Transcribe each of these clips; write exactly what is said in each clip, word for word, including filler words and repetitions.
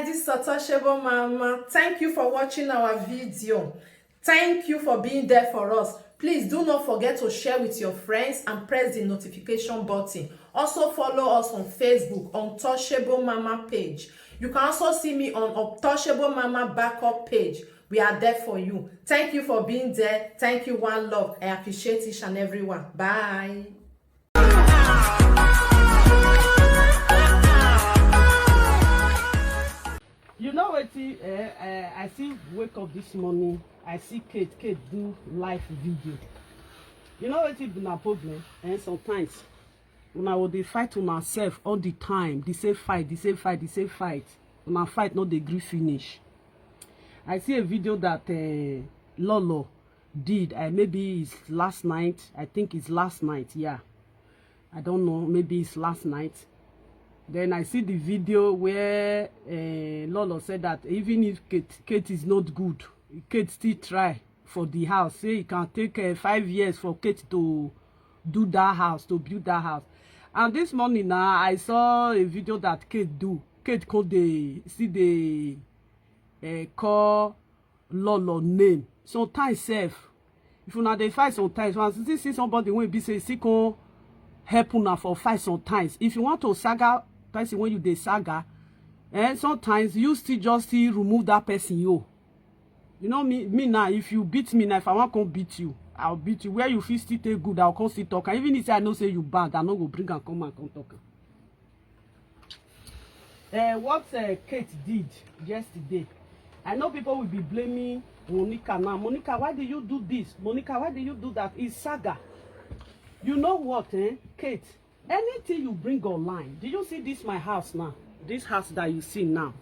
This is Untouchable Mama. Thank you for watching our video. Thank you for being there for us. Please do not forget to share with your friends and press the notification button. Also follow us on Facebook, Untouchable Mama page. You can also see me on Untouchable Mama backup page. We are there for you. Thank you for being there. Thank you, one love. I appreciate each and every one. Bye. You know wetin, eh, eh, I still wake up this morning, I see Kate, Kate do live video. You know wetin be na problem? Eh, sometimes una go dey fight una sef all the time, the same fight, the same fight, the same fight. Una fight no dey gree finish. I see a video that, eh, Lolo did. I, maybe it's last night. I think it's last night. Yeah, I don't know. Maybe it's last night. Then I see the video where, uh, Lolo said that even if Kate, Kate is not good, Kate still try for the house. Say it can take, uh, five years for Kate to do that house, to build that house. And this morning now, I saw a video that Kate do. Kate come dey see the, uh, call Lolo name. Sometimes sef, if una dey fight sometimes, una still see somebody wey be say e still come help una for fight sometimes. If you want to saga person wey you dey saga, eh, sometimes you still just still remove that person, yo. You know me, me now, if you beat me now, if I wan come beat you, I'll beat you. Where you fit still take good, I'll come still talk. And even if I know say you bad, I no go bring am come and come talk am. Uh, what, uh, Kate did yesterday, I know people will be blaming Monica now. Monica, why do you do this? Monica, why do you do that? It's saga. You know what, eh, Kate? Anything you bring online, do you see this my house now? This house that you see now.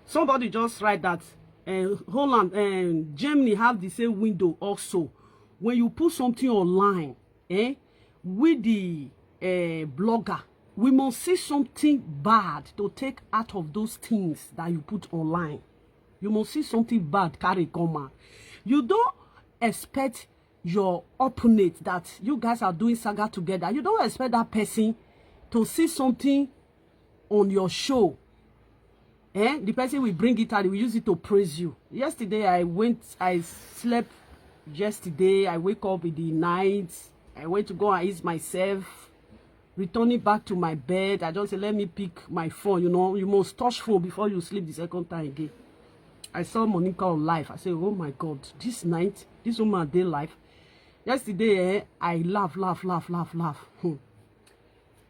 Somebody just write that, uh, Holland and, uh, Germany have the same window also. When you put something online, eh, with the, uh, blogger, we must see something bad to take out of those things that you put online. You must see something bad carry come out. You don't expect your opponent that you guys are doing saga together. You don't expect that person to see something on your show. Eh? The person will bring it out, will use it to praise you. Yesterday, I went, I slept yesterday. I wake up in the night. I went to go and ease myself. Returning back to my bed, I just say, let me pick my phone. You know, you must touch phone before you sleep the second time again. I saw Monica on live. I said, oh my God, this night, this woman dey live. Yesterday, eh, I laugh, laugh, laugh, laugh, laugh. Hmm.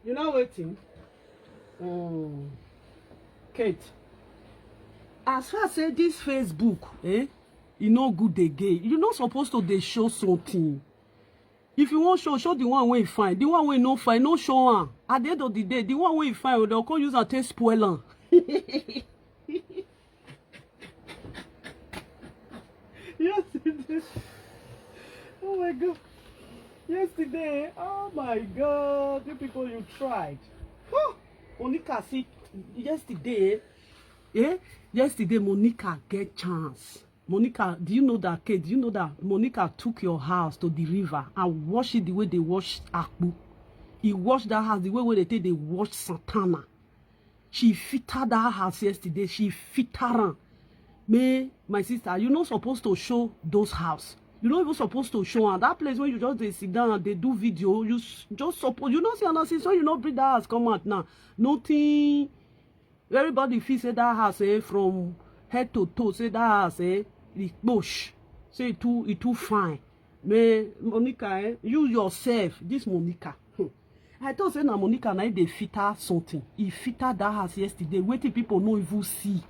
You know wetin? Mm. Kate, as far say this Facebook, eh, e no good again. You no suppose to dey show something. If you wan show, show the one wey fine. The one wey no fine, no show am. At the end of the day, the one wey fine, dem come use am take spoil am. Yesterday. Oh my God. Yesterday. Oh my God. You people, you tried. Huh. Monica see yesterday. Eh? Yesterday, Monica get chance. Monica, do you know that, Kate? Do you know that Monica took your house to the river and washed it the way they wash akpu? He washed that house the way wey they take dey wash Santana. She fitter that house yesterday. She fitter am. Me, my sister, you no suppose to show those house. You no even suppose to show am. That place wey you just dey sit down and dey do video, you s- just suppose. You know say na since when you no bring that house come out now. Nothing. Everybody feel say that house, eh, from head to toe, say that house, eh, e kposh. Say e too, e too fine. Me, Monica, eh, you yourself, this Monica. Hmm. I thought say na Monica na dey fitter something. E fitter that house yesterday. Wetin people no even see.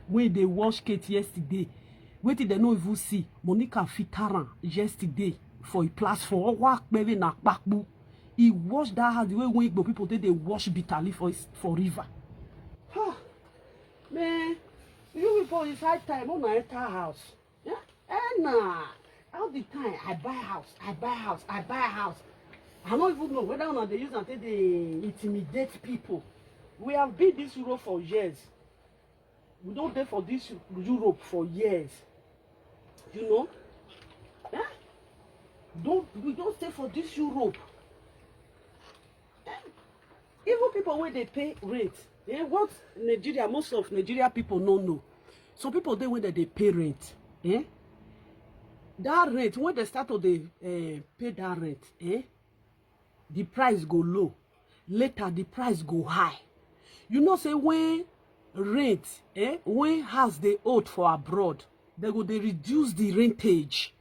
When they wash Kate yesterday, wetin they no even see. Monica fitter am yesterday for a platform. Owa kpere na kpakpu. E wash that house the way when Igbo people take dey wash bitter leaf for, for river. Huh. Man, you people, it's high time una enter house. Yeah? Eh, nah. All the time, I buy house, I buy house, I buy house. I don't even know whether una dey use am take dey intimidate people. We have been this Europe for years. We don dey for this Europe for years. You know? Eh? Don't, we don stay for this Europe. Eh? Even people wey dey pay rent, Eh, what Nigeria, most of Nigeria people no know. Some people dey wey dem dey pay rent. Eh? That rent, when they start to dey eh, pay that rent, eh, the price go low. Later, the price go high. You know say when rent, eh, when house dey old for abroad, they go dey reduce the rentage.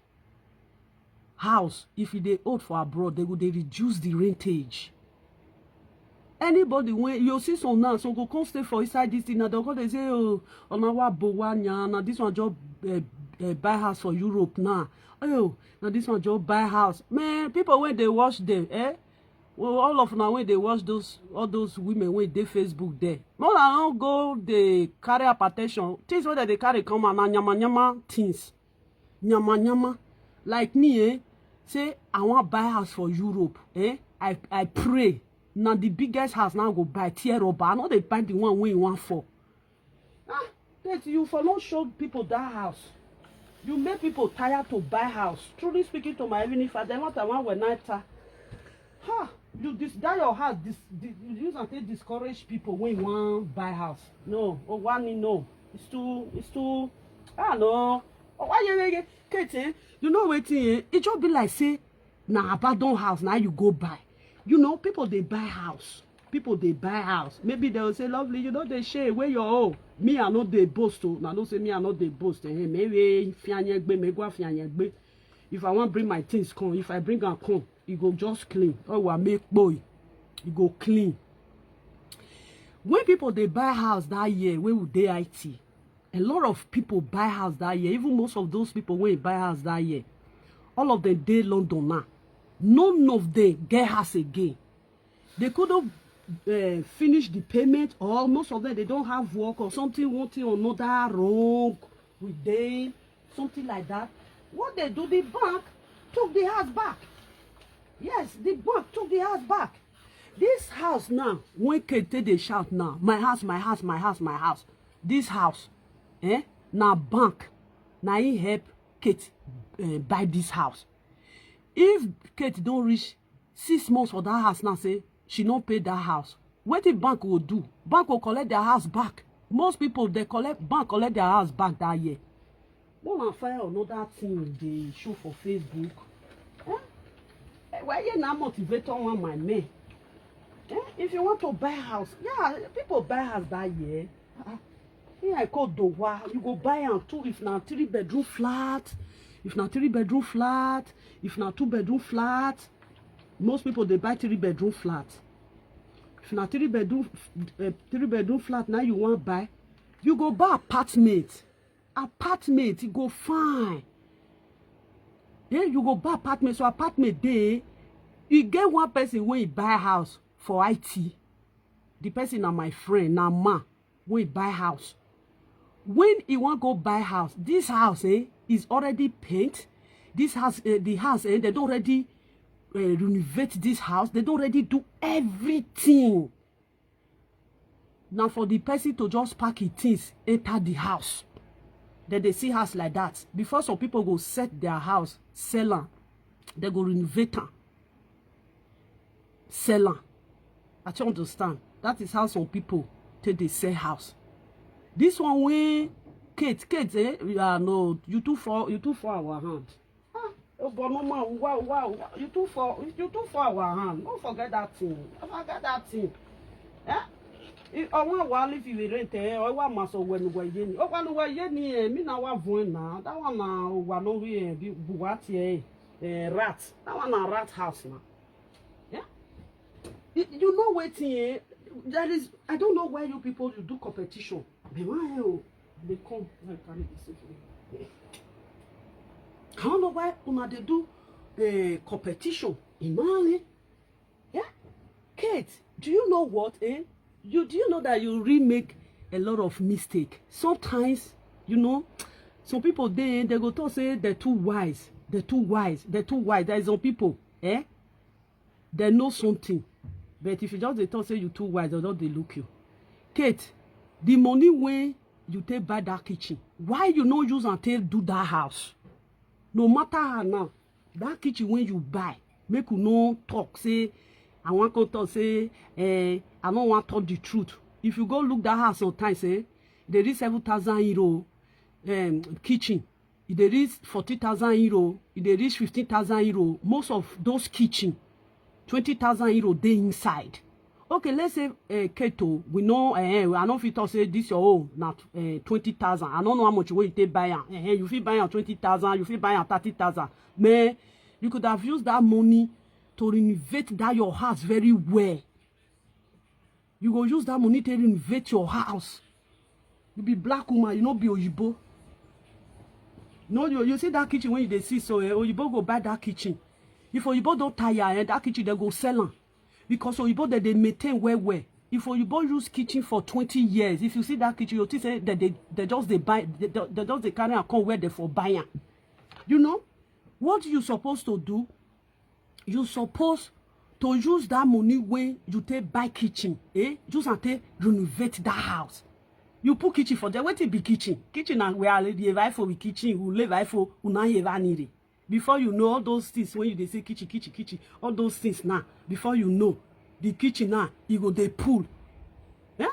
House, if e dey old for abroad, they go dey reduce the rentage. Anybody wey you see some now, some go come stay for inside this thing now, dem go dey say, "Oh, Onawa Bowanya, na this one just uh, uh, buy house for Europe now. Oh, na this one just buy house." Man, people wey dey watch them, eh? Well, all of now wey dey watch those all those women wey dey Facebook there, no, I don't go dey carry hypertension. Things wey dem dey carry come out na nyama nyama things. Nyama nyama. Like me, eh? Say I wan buy house for Europe, eh? I I pray. Na the biggest house now go buy tear rubber. I no dey buy the one wey you want for. Ah, that you for no show people that house. You make people tired to buy house. Truly speaking to my evening father, what I want when I ta. Ha! You dis that your house dis di- you use am take discourage people when you wan buy house. No, oh one no. It's too it's too ah no. Oh why you you- Kate, eh? You know wetin, eh? E just be like say na abandon house na you go buy. You know people dey buy house. People dey buy house. Maybe they will say, "Lovely, you no dey share where your own." Me, I no dey boast o. Na no say me, I no dey boast. Eh, maybe fianyegbe, megwa fianyegbe. If I wan bring my things come, if I bring am come, e go just clean. Oh, wa make boy, e go clean. When people dey buy house that year, wey we dey I T, a lot of people buy house that year. Even most of those people wey buy house that year, all of them dey London now. None of them get house again. They couldn't uh, finish the payment, or most of them they don't have work or something, one thing or another wrong with them, something like that. What they do, the bank took the house back. Yes, the bank took the house back. This house now, when Kate take dey shout now, "My house, my house, my house, my house." This house, eh? Na bank, na him help Kate uh, buy this house. If Kate don reach six months for that house now, say she no pay that house, wetin bank go do? Bank go collect their house back. Most people dey collect bank collect their house back that year. More na fire another thing dey show for Facebook. Eh? Eh, why you na motivator one my men? Eh? If you want to buy house, yeah, people buy house that year. Ah, ah. Me I call Dowa, you go buy am too if na three bedroom flat, if na three bedroom flat, if na two bedroom flat. Most people dey buy three bedroom flat. If na three bedroom uh, three bedroom flat now you wan buy, you go buy apartment. Apartment e go fine. Yeah, you go buy apartment. So apartment dey, e get one person wey e buy house for I T. The person na my friend, na man wey buy house. When he wan go buy house, this house eh, is already paint. This house, eh, the house, eh, they don't already uh, renovate this house. They don't already do everything. Now for the person to just pack his things, enter the house. Then they see house like that. Before some people go set their house, sell am, they go renovate am, sell am. I don't understand. That is how some people take they sell house. This one wey Kate, Kate, eh? Yeah, no, you too for you too for our hand. Ah, oh, but no man, wow, wow, wow. You too for you too for our hand. Don't forget that thing. Don't forget that thing. Eh? If I want wall if you rent eh, I want maso when we yeni. Oh, when we yeni eh, me na wa voin na. That one na wa no we eh, be buwati eh, eh, rat. That one na rat house na. Yeah? You, you know wetin eh? There is I don't know why you people you do competition. Be why oh, they come like carry this thing. I don't know why una dey do uh, competition in Mali. Yeah? Kate, do you know what? Eh? You do you know that you really make a lot of mistake. Sometimes, you know, some people they they go talk say they're too wise. They're too wise. They're too wise. There is some people, eh? They know something. But if you just they talk say you too wise, they don't they look you. Kate, the money when you take buy that kitchen, why you no use and take do that house? No matter how now, that kitchen when you buy, make you no talk say I want come talk say eh, I no want talk the truth. If you go look that house sometimes, eh, they reach seven thousand euro, um, kitchen. If they reach forty thousand euro, if they reach fifteen thousand euro, most of those kitchen, twenty thousand euro dey inside. Okay, let's say, uh, Keto, we know, uh, I no fit talk say this your own na, uh, twenty thousand. I don't know how much wey you take buy am. Uh, you fit buy am twenty thousand, you fit buy am thirty thousand. Man, you could have used that money to renovate that your house very well. You go use that money to renovate your house. You be black woman, you no be oyibo. No, you, you see that kitchen when you dey see so, eh, oyibo go buy that kitchen. If oyibo don tire, eh, that kitchen they go sell am, because oyibo they dey maintain well well. If oyibo use kitchen for twenty years, if you see that kitchen, you think say they, they, they just dey buy, they, they, they just dey carry am come where they for buy am. You know what you supposed to do? You suppose to use that money wey you take buy kitchen, eh? Use am take renovate that house. You put kitchen for there. Wetin be kitchen? Kitchen na where I dey buy for the kitchen, we live buy for una here vanire. Before you know, all those things when you dey say kitchen, kitchen, kitchen, all those things now, before you know, the kitchen now, e go dey pull. Eh?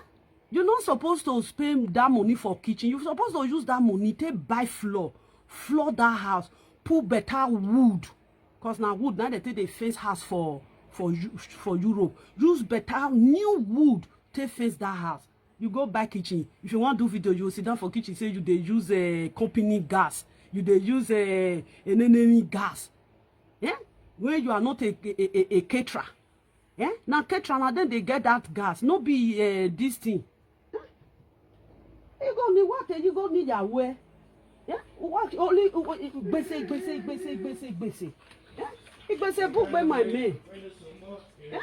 You no suppose to spend that money for kitchen. You suppose to use that money take buy floor, floor that house, put better wood. 'Cause na wood na they take dey fence house for, for Eu-, for Europe. Use better new wood take fence that house. You go buy kitchen. If you wan do video, you sit down for kitchen, say you dey use, eh, company gas. You dey use, eh, eneneni gas. Eh? When you are not a, a, a, a caterer. Eh? Na caterer, na dem dey get that gas. No be, eh, this thing. Eh? You go need water, you go need your way. Eh? What only, uh, uh, gbese, gbese, gbese, gbese, gbese. Eh? Gbese book by my man. Eh?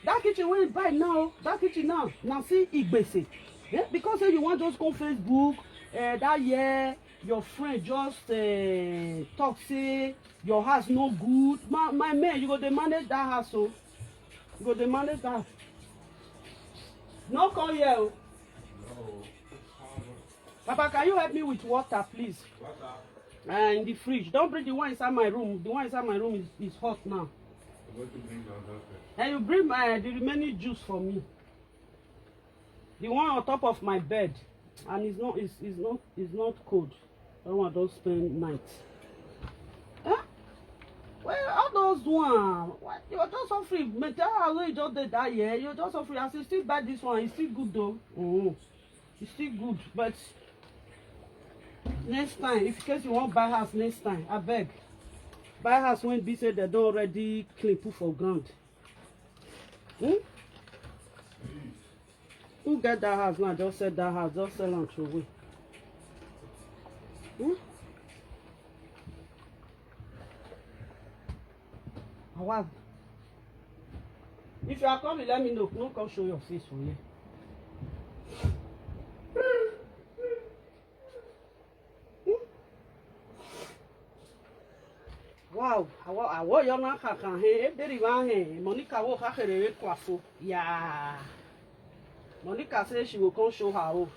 That kitchen wey you buy now, that kitchen now, now see igbese. Eh? Because say you wan just come Facebook, eh, that year, your friend just, eh, talk say your house no good. My, my man, you go dey manage that house, oh. You go dey manage that. No come here, oh. Papa, can you help me with water, please? Water. Uh, in the fridge. Don't bring the one inside my room. The one inside my room is, is hot now. I'm going to bring down that first. And you bring my, the remaining juice for me. The one on top of my bed. And it's not, it's, it's not, it's not cold. That one don't spend night. Eh? Well, all those one. What? You're just so free. Mental health, you just did that, yeah. You're just so free. As you still buy this one, it's still good though. Mm-hmm. It's still good, but next time, if in case you wan buy house next time, abeg, buy house wey be say dem don already clean put for ground. Hmm? Who get that house now? Just sell that house, just sell am throway. Hmm? Awaz. If you are coming, let me know. No come show your face for here. Hmm? Wow, awo, awo yo na kaka he, e deri wa he, Monica wo ka kere we kwafo. Ya. Monica say she will come show her own.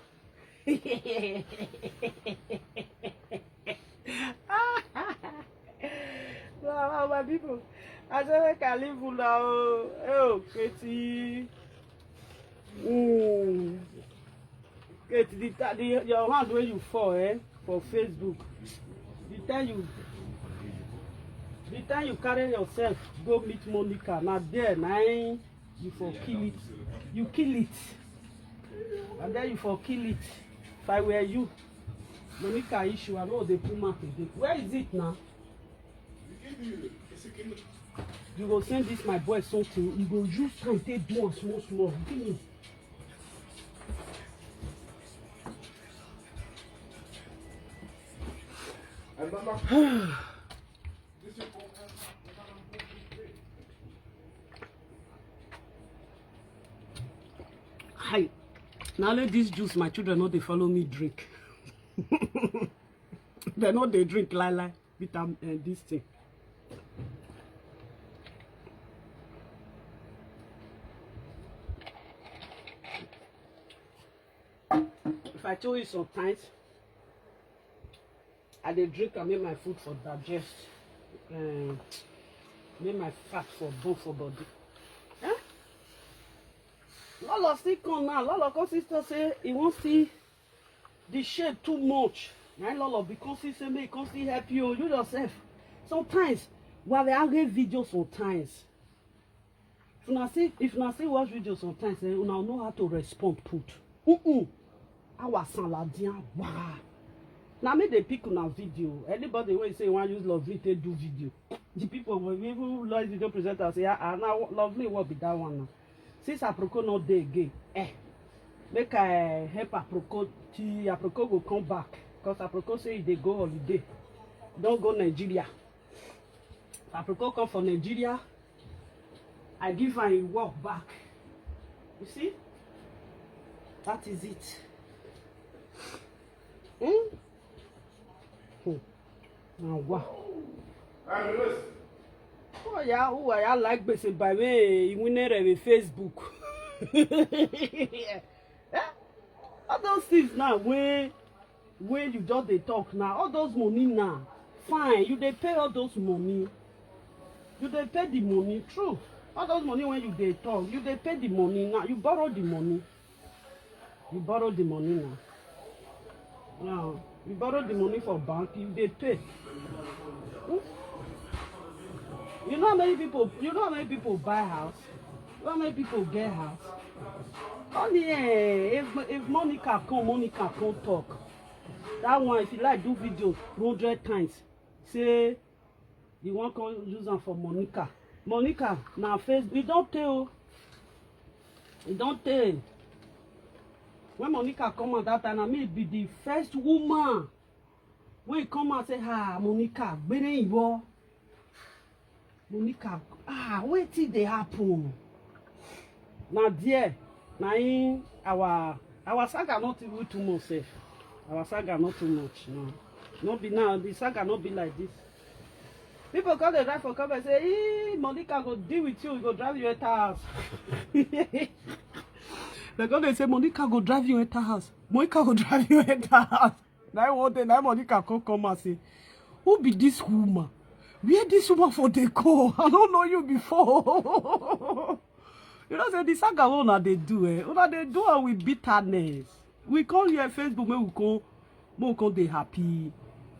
Wow, wow, my people. I say make I leave una o. Oh, Katie. Mm. Katie, the, ti- the, your hand wey you fall, eh, for Facebook. The time you, the time you carry yourself go meet Monica, na there na im you for kill it. You kill it. And then you for kill it. If I were you, Monica issue, I no dey put mouth again. Where is it now? You go send this my boy something. You go use time take do am small small. Give me. Hi. Now let this juice, my children no dey follow me drink. They no dey drink lie lie. Vitamin, uh, this thing. If I tell you sometimes, I dey drink and make my food for digest, um, make my fat for burn for body. Eh? Lolo still come now. Lolo come still talk say he wan see the shade too much. Na him Lolo be come see say make he come still help you. You yourself. Sometimes, we have a video sometimes. If una see, if una see watch video sometimes, eh, una know how to respond put. Mm-mm. Our saladian, wow. Now me dey pick una video. Anybody wey say wan use Lovely take do video, the people wey even like video presenter say, ah, ah, now Lovely, what be that one now? Since Aproko no dey again, eh, make I help Aproko till Aproko go come back, cause Aproko say he dey go holiday, don go Nigeria. Aproko come for Nigeria, I give am him work back. You see, that is it. Hmm? Hmm. Now what? Oh yeah, who I like gbese by me, he win it with Facebook. Eh? All those things now wey wey you just dey talk now, all those money now, fine, you dey pay all those money, you dey pay the money, true. All those money wey you dey talk, you dey pay the money now, you borrow the money, you borrow the money now. Now you borrow the money for bank, you dey pay. Hmm? You know how many people, you know how many people buy house? You know how many people get house? Only, eh, if, if Monica come, Monica come talk. That one, if you like, do video hundred times. Say you wan come use am for Monica. Monica, na face, e don tey o. E don tey. When Monica come out that time, na me be the first woman wey come out say, "Ah, Monica, gbere iwo." Monica, ah, wetin dey happen? Na there, na him our, our saga not even too much sef. Our saga not too much now. No be now, the saga no be like this. People come dey drive for comment say, "Ee, Monica go deal with you, he go drive you enter house." They come dey say, "Monica go drive you enter house. Monica go drive you enter house." Na him one day, na him Monica come come and say, "Who be this woman? Where this woman for dey go? I don't know you before." You know say the saga wey una dey do, eh? Una dey do am with bitterness. We come here Facebook, make we come, make we come dey happy.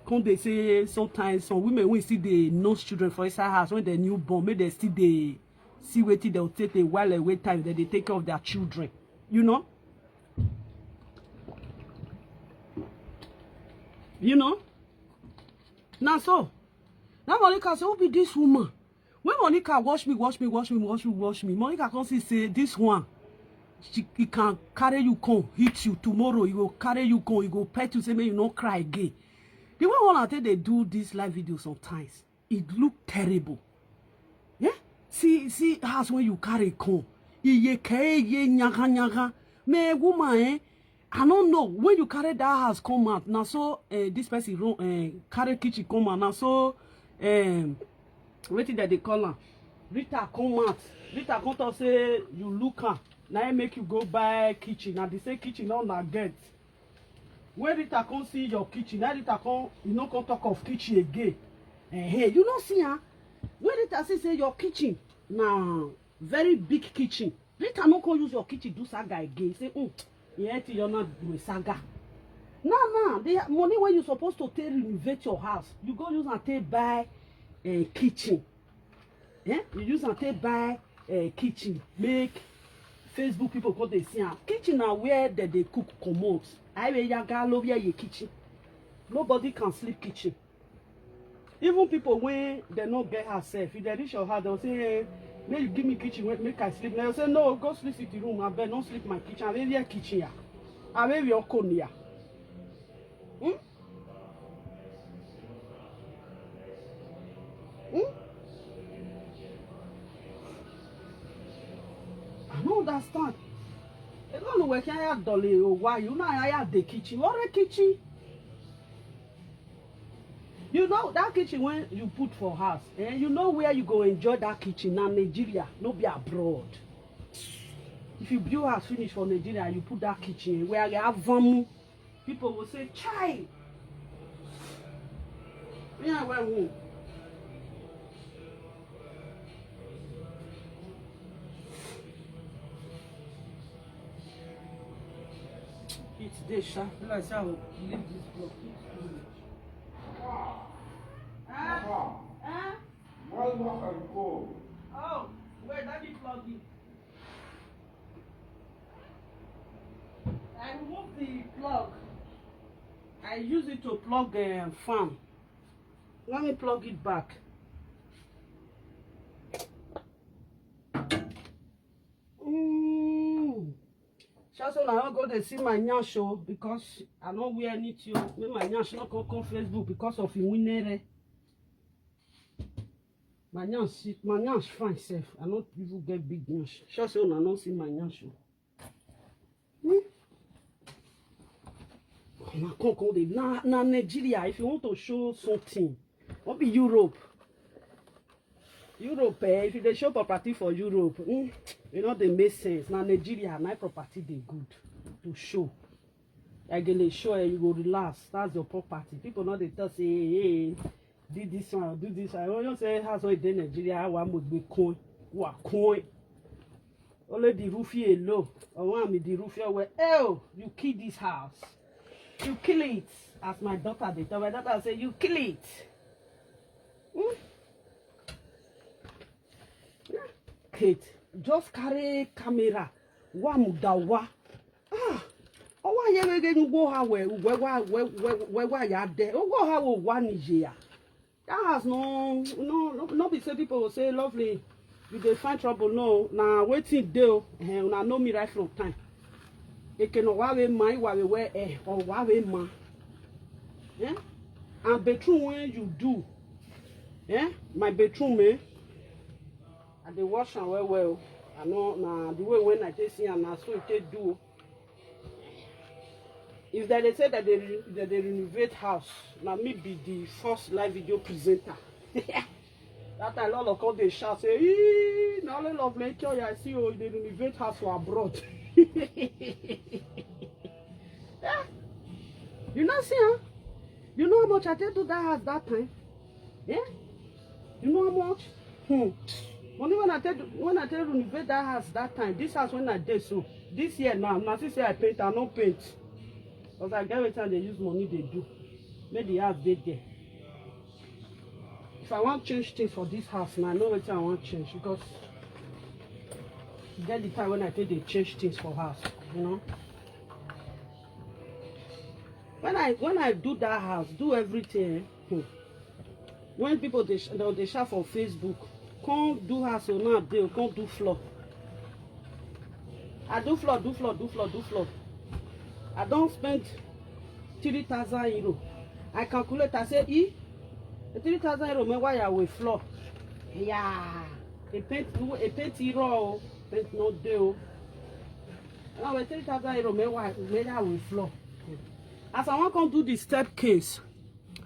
Come dey say sometimes some women wey still dey nurse children for inside house when dem newborn, make dem still dey see wetin dem take dey while away time, dem dey take care of their children. You know? You know? Na so. Now Monica say, "Who be this woman?" When Monica watch me, watch me, watch me, watch me, watch me, Monica come see say this one, she, he can carry you come, hit you. Tomorrow, he go carry you come, he go pet you, say make you no cry again. The way una take dey do this live video sometimes, it look terrible. Yeah? See, see house when you carry come. Iye ke iye nyaga nyaga. Me woman, eh? I no know. When you carry that house come out, na so, eh, this person run, eh, carry kitchen come out. Na so, um, wetin dem dey call am? Rita come out. Rita come talk say you look am. Na him make you go buy kitchen. Na the same kitchen una get. When Rita come see your kitchen, na Rita come, you no come talk of kitchen again. Eh, hey, you no see am? When Rita see say your kitchen na very big kitchen, Rita no come use your kitchen do saga again. Say, "Hmm, yeah, you na do saga." Now, now, the money wey you supposed to take renovate your house, you go use am take buy, eh, kitchen. Eh? You use am take buy, eh, kitchen, make Facebook people come dey see am. Kitchen na where dem dey cook comot. Aiwe ya ga lo where your kitchen. Nobody can sleep kitchen. Even people wey dem no get house sef, if dem reach your house, dem say, "Eh, make you give me kitchen, wey, make I sleep." Dem say, "No, go sleep sitting room, abeg, no sleep my kitchen. I dey wear kitchen ya. I dey wear okoni ya." Hmm? Hmm? I no understand. Ego no work ya dole o, why you na ya the kitchen? What a kitchen? You know that kitchen when you put for house, eh? You know where you go enjoy that kitchen? Na Nigeria, no be abroad. If you build house finish for Nigeria, you put that kitchen where you have vamu. People will say, "Chai!" Yeah, well, hmm. Today, sha, be like say I go leave this block. Ah, ah. Why not and go? Oh, wait, let me plug it. I remove the plug. I use it to plug um, fan. Let me plug it back. Mm. Sha so na I go dey see my nyash o, because I no wear anything o. Make my nyash no come come Facebook because of Iwinere. My nyash, my nyash fine sef. I no even get big nyash. Sha so na no see my nyash o. Hmm? Na come come dey na na Nigeria. If you want to show something, what be Europe? Europe, eh, if you dey show property for Europe, hmm, e no dey make sense. Na Nigeria, na property dey good to show. Like dey show, eh, you go relax. That's your property. People no dey talk say, hey, hey, do this one, do this one. You know say house wey dey Nigeria, wa mo gbe coin, wa coin. Only the roofie alone. I want me the roofie well. Oh, you kill this house. You kill it. As my daughter dey tell my daughter say, you kill it. Hmm? Kate, just carry camera. Wa mudawa. Ah, owa ye we ge nugo ha we we wa we we we wa ya de. Ogo ha wo wa ni je ya. That house no no no no be say people go say lovely. You dey find trouble, no. Na wetin dey o. Eh, una know me right from time. Eke no wa we ma, wa we we eh, or wa we ma. Eh? And bedroom when you do. Eh? My bedroom, eh? I dey wash am well well. I know na the way when I take see am na so it take do. If dem dey say that they, re- that they renovate house, na me be the first live video presenter. That time Lolo come dey shout say, ee, na only love make sure I see oh, they renovate house for abroad. Yeah. You know see, huh? You know how much I take do that house that time? Yeah? You know how much? Hmm. Money when I tell when I tell renovate that house that time, this house when I did so, this year now, now since I paint, I no paint. Because I get wetin I dey use money dey do. Make the house dey there. If I want change things for this house now, I know wetin I want change because e get the time when I take dey change things for house, you know. When I when I do that house, do everything. Eh? Hmm. When people dey sh- they dey shout for Facebook, come do house o now dey o, come do floor. I do floor, do floor, do floor, do floor. I don spend three thousand euro. I calculate, I say, e, three thousand euro me why I will floor. Yeah, a paint, a paint euro, o, paint no dey o. Now with three thousand euro me why me I will floor. As I wan come do the step case,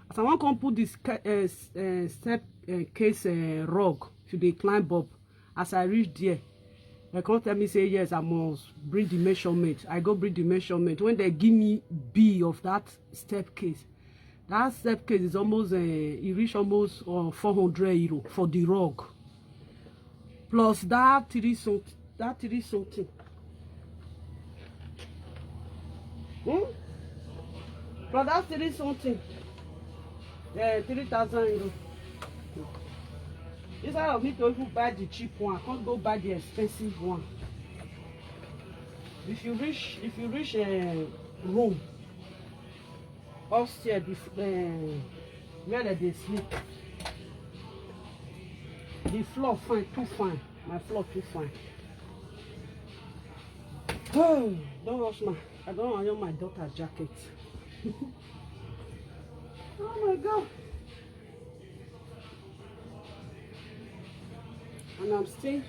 as I wan come put this uh, uh, step uh, case uh, rug to dey climb up. As I reach there, they come tell me say yes, I must bring the measurement. I go bring the measurement. When they give me B of that step case, that step case is almost uh, e reach almost uh, four hundred euro for the rug. Plus that three something, that three something. Hmm? Plus that three something. Yeah, three thousand euro. Instead of me to even buy the cheap one, I can't go buy the expensive one. If you reach, if you reach a room upstairs, the, uh, where they dey sleep, the floor fine, too fine. My floor too fine. Oh, don't rush my. I don't iron my daughter jacket. Oh my God. And I'm still,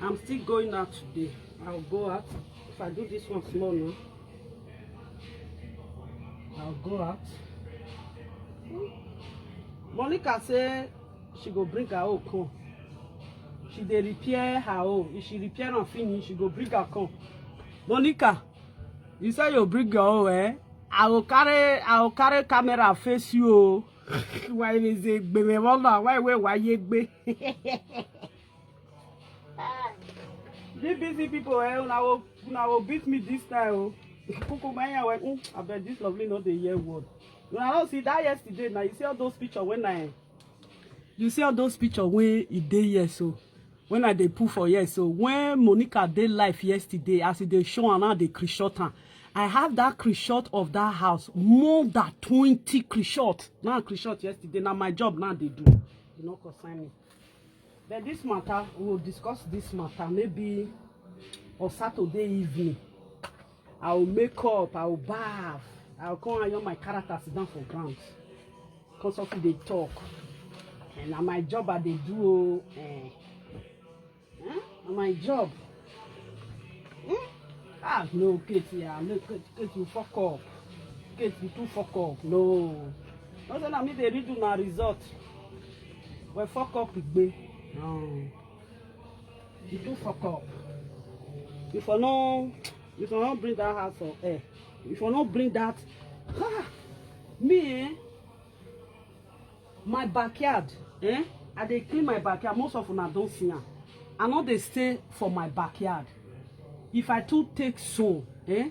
I'm still going out today. I'll go out. If I do this one small now, I'll go out. Monica say she go bring her own come. She dey repair her own. If she repair am finish, she go bring her come. Monica, you say you bring your own, eh? I will carry, I will carry camera face you. Oh. Why is it? Why why why? These busy people, eh? Una go Una go beat me this time o. Kuku my ear well. Mm, abeg, this Lovely no dey hear word. Una no see that yesterday na, you see all those picture when I, you see all those picture wey e dey here so, when I dey put for here so, when Monica dey live yesterday, as e dey show am, I dey screenshot am. I have that screenshot of that house, more than twenty screenshot. Na screenshot yesterday, na my job na I dey do. You no concern me. But this matter, we will discuss this matter maybe on Saturday evening. I will make up, I will bath, I will come iron my character, sit down for ground. Come sofri dey talk. And na my job I dey do o. Eh. Eh? Na my job. Hmm? Ah, no, Kate, yeah, no, Kate, Kate, you fuck up. Kate, you too fuck up. No. No say na me dey read una result. We fuck up igbe. No. You too fuck up. If I no, if I no bring that house for air, if I no bring that, ah, me, eh? My backyard, eh? I dey clean my backyard. Most of una don see am. I no dey stay for my backyard. If I too take so, eh?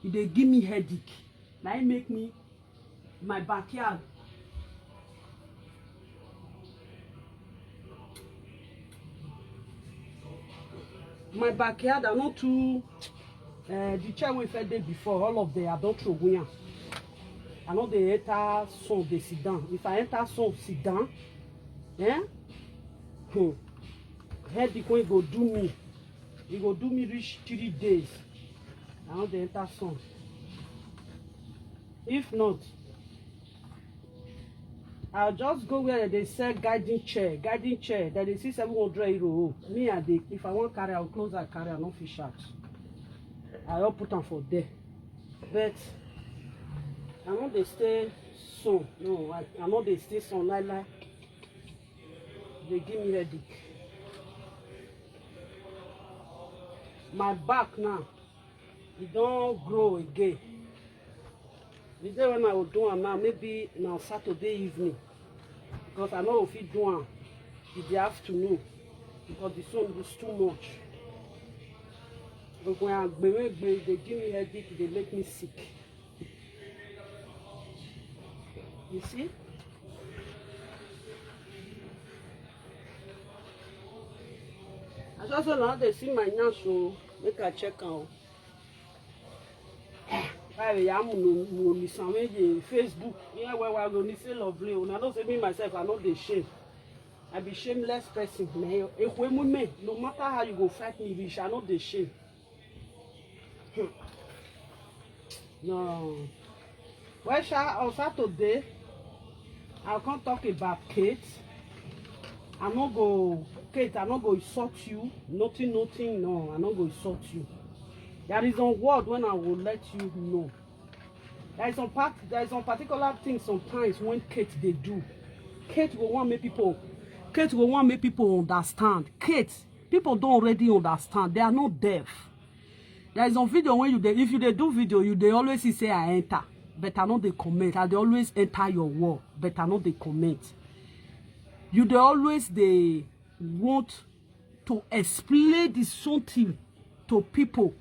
E dey give me headache. Na im make me my backyard. My backyard, I no too, uh, the chair wey first dey before, all of them, I don throw away am. I no dey enter sun dey sit down. If I enter sun sit down, eh? Hmm. Headache wey go do me, e go do me reach three days. I no dey enter sun. If not, I'll just go where they sell guiding chair. Guiding chair, that they see seven hundred euro. Me, I dey, if I want carry, I'll close that carry, I no fit shout. I all put am for there. But I no dey stay sun. No, I, I no dey stay sun like like. They give me headache. My back now, e don grow again. The day when I will do am now, maybe na Saturday evening, because I no go fit do am in the afternoon because the sun is too much. Gbogbo agbere dey give me headache, dey make me sick. You see? I just say now they see my nyash, so make I check am. Báyìí ya mu no mu omi san méje Facebook. Yeah, well, well, go ni say Lovely. Una know say me myself, I no dey shame. I be shameless person. Me, ekwe mu me. No matter how you go fight me, reach, I no dey shame. Hmm. No. Well, sha, on Saturday, I'll come talk about Kate. I no go, Kate, I no go insult you. Nothing, nothing, no, I no go insult you. There is one word when I will let you know. There is some part, there is some particular things sometimes when Kate they do. Kate go want make people, Kate go want make people understand. Kate, people don't already understand. They are not deaf. There is some video when you dey, if you dey do video, you dey always see say I enter, but I no dey comment. I dey always enter your wall, but I no dey comment. You dey always dey want to explain the something to people,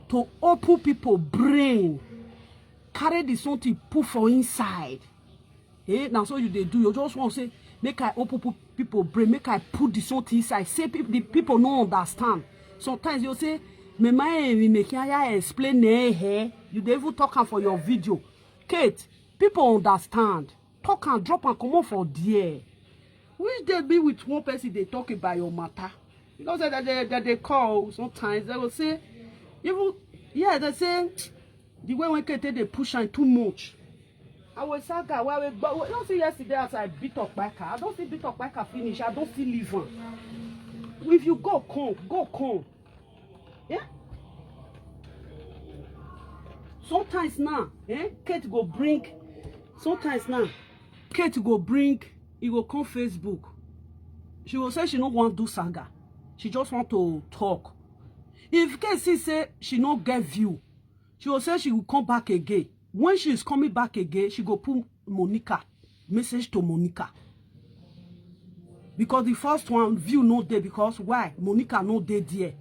to open people brain, carry the something put for inside. Eh, na so you dey do. You just want say, make I open pe-, people brain, make I put the something inside. Say peop-, the people no understand. Sometimes you say, me my enemy make I explain, eh, eh. You dey even talk am for your video. Kate, people understand. Talk and drop and comot for there. Which dey be with one person dey talk about your matter. You know say that they, that they call sometimes, they will say, even, yeah, they say, the way when Kate dey push am too much. I will saga, well, well, but you don't see yesterday as I beat up my car. I don't see beat up my car finish. I don't see leave am. If you go come, go come. Yeah? Sometimes now, eh, Kate go bring, sometimes now, Kate go bring, e go come Facebook. She go say she no want do saga. She just want to talk. If Kate see say she no get view, she go say she will come back again. When she is coming back again, she go put Monica, message to Monica. Because the first one, view no dey. Because why? Monica no dey there.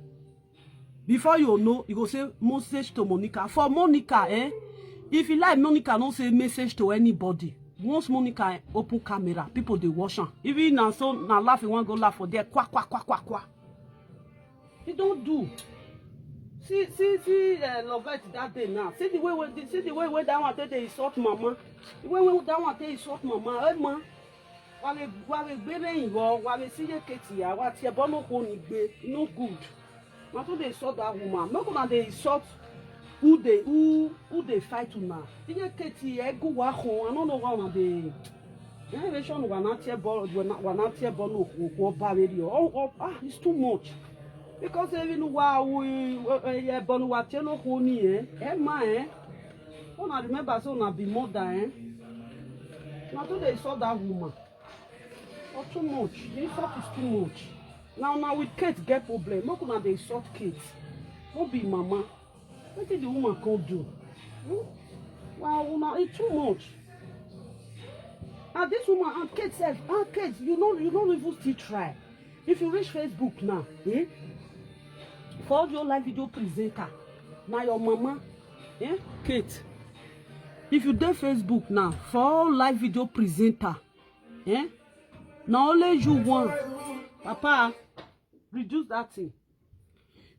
Before you know, you go say message to Monica. For Monica, eh? If you like, Monica no say message to anybody. Once Monica open camera, people dey watch am. Even na so na laugh you wan go laugh for there. Kwa kwa kwa kwa kwa. He don do. See see see uh, Lovett that day now. See the way wey see the way wey that one take dey insult mama. The way wey that one take insult mama. Hey ma, wàá gbére ìwọ wàá sí yé kejì àwa tí ẹ bọ́ ló kó ní gbé no good. Na so dey insult that woman. Make una dey insult who dey who who dey fight una. Ihe keti ego wa ho. I no know why una dey. Generation wa na tie ball wa na tie ball no ko ko ba radio. Oh, oh ah, it's too much. Because even wa we e ball wa tie no ko ni eh. E ma eh. Una remember so na be mother eh. Na so dey insult that woman. Oh, too much. The insult is too much. Now, now with Kate get problem. Make una dey insult Kate. No be mama. Wetin the woman come do? Hmm? Wow, una e too much. And this woman and Kate sef, and Kate, you no you no even still try. If you reach Facebook now, eh? For all your live video presenter, na your mama, eh? Kate. If you dey Facebook now, for all live video presenter, eh? Na only you one. Papa, reduce that thing.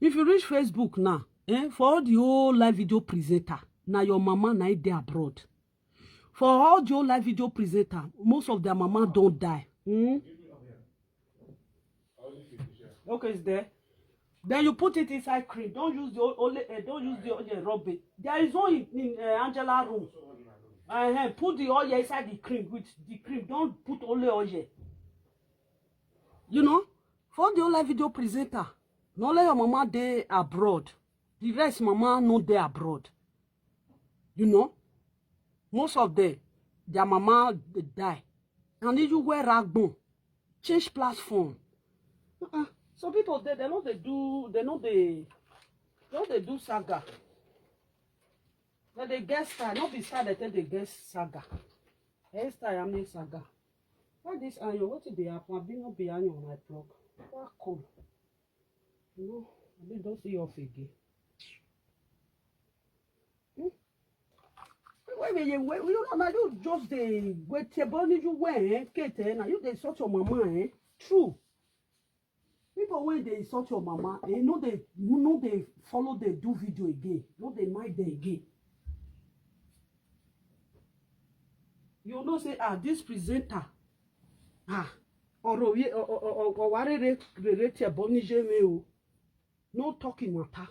If you reach Facebook now, eh, for all the whole live video presenter, na your mama na e dey abroad. For all the whole live video presenter, most of their mama don die. Hmm? Okay, it's there. Then you put it inside cream. Don't use the o- only. Uh, don't use the oil rub it. There is one in, in uh, Angela room. Uh, put the oil inside the cream with the cream. Don't put only oil. You know, for the whole live video presenter, no let your mama dey abroad. The rest mama no dey abroad. You know, most of them, their mama dey die. And if you wear ragbon, change platform. Uh-uh. Some people they, they no dey do they no dey they no dey do saga. But they get style, no be style they take they get saga. Hey style, I mean saga. Why this iron? What did they happen? I be no be iron on my plug. What cool? You know, I be don't see off again. Hmm? Wait, wait, wait, wait, you know, now you just dey wait your body you wear, eh, Kate, eh? Now you dey sort your mama, eh? True. People when they insult your mama, eh, no they no they follow they do video again. No they mind them again. You know say ah this presenter ah ọ̀rọ̀ yẹ ọ̀rọ̀ rere rere tiẹ̀ bọ́ níṣẹ́ mi o. No talking matter.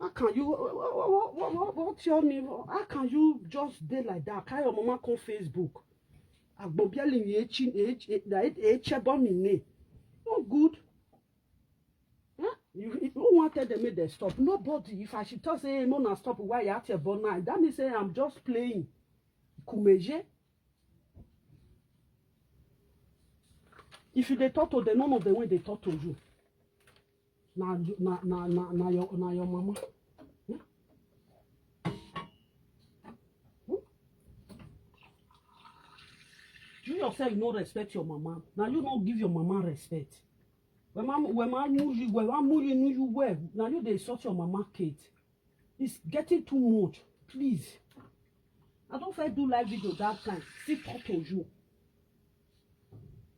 How can you what, what, what, what, what tell me? How can you just dey like that? Carry your mama come Facebook. Agbobiali echi eche bọ mi ne. No good. Huh? You, you who want tell them make they stop? Nobody. If I should talk say no na stop why you at your born now, that means say I'm just playing. Kumeje. If you dey talk to them, none of them when they talk to you. Na na na na na your na your mama. Hmm? Hmm? You yourself no respect your mama. Now you no give your mama respect. When man when man move you well, man move you you well. Now you dey insult your mama Kate. It's getting too much. Please. I don't first do live video that time. Still talk to you.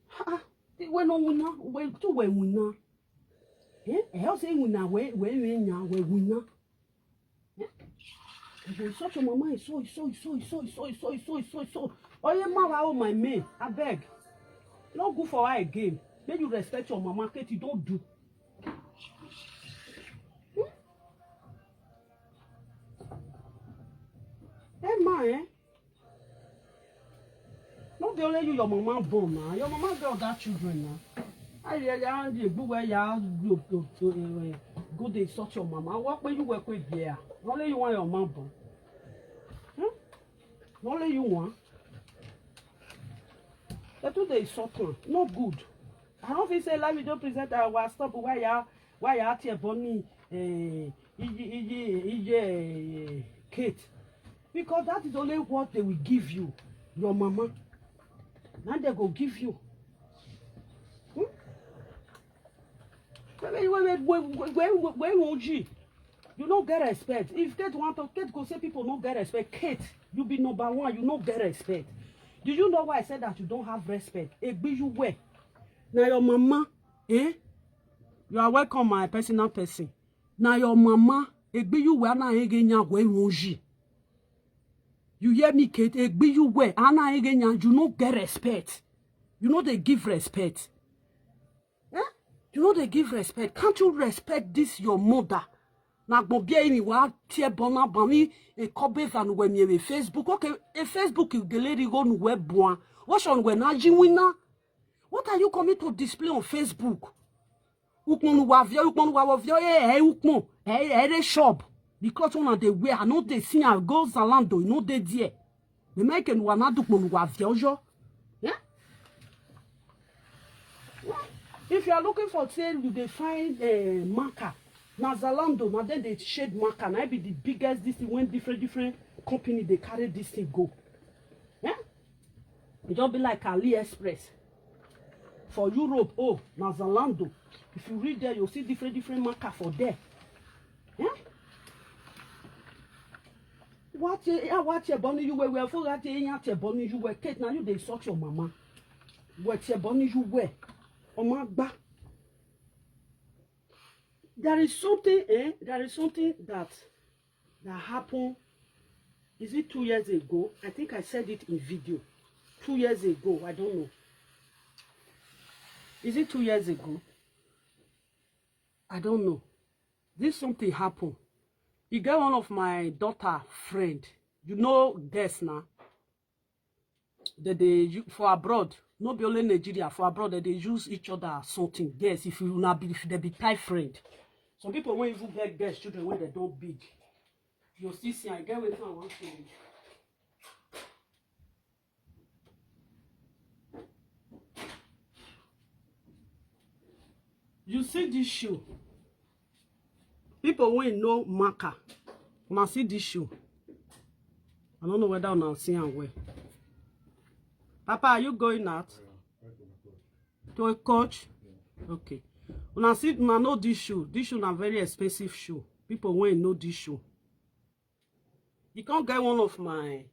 Ha! When no winner, when to when winner. Eh? I say winner, when when winner, when winner. Eh? You go insult your mama, so so so so so so so so so. Oh yeah, ma, oh my man, I beg. No good for her again. Make you respect your mama, Kate. You don't do. Hmm? Hey, ma, eh? No be only you your mama born na. Your mama get other children na. Aye ya di egbu we ya go dey insult your mama. What pe you work with there? Only you want your mama born. Hmm? Only you want. They too dey insult am. No good. I don't feel say live video presenter wa stop why ya why ya tie born me eh iye iye iye eh, Kate. Because that is only what they will give you, your mama. Now they go give you. Hmm? Wait, wait, wait, wait, wait, wait, wait, wait, wait, wait, wait. You no get respect. If Kate want to, Kate go say people no get respect. Kate, you be number one. You no get respect. Do you know why I said that you don't have respect? Egbe you where? Now your mama, eh? You are welcome, my personal person. Now your mama, egbe you where na ege nya where wonji. You hear me, Kate? Egbe you where? Ana ege nya, you no get respect. You no dey give respect. Eh? You no dey give respect. Can't you respect this your mother? Na gbobie ini wa tie bona bani e kobe van we mi e Facebook. Okay, e Facebook geleri go nu we bua. What on we na jiwina? What are you coming to display on Facebook? Ukmonu wa vio, ukmonu wa vio, eh, eh, ukmon, eh, eh, re shop. The cloth una dey wear, I no dey see am go Zalando, e no dey there. The American wa na dukmonu wa vio yo. Yeah? If you are looking for sale, you dey find uh, marker. Na Zalando, na then they shade marker. Na be the biggest this thing when different different company they carry this thing go. Yeah? E just be like AliExpress. For Europe, oh, na Zalando. If you read there, you'll see different different marker for there. Yeah? What you what you born you were for that you your born you were Kate, now you they insult your mama. What you born you were? Oh my God. There is something, eh? There is something that that happened. Is it two years ago? I think I said it in video. Two years ago, I don't know. Is it two years ago? I don't know. This something happened. E get one of my daughter friend. You know, guess now. That they u- for abroad, no be only Nigeria, for abroad that they use each other as something. Yes, if you na be if they be tight friend. Some people wey even get girls children wey they don big. You still see, I get wetin I wan show you. You see this shoe? People wey know marker, una see this shoe. I don't know whether una see am well. Papa, are you going out? To a coach? Okay. Una see, una know this shoe. This shoe na very expensive shoe. People wey know this shoe. You can't get one of my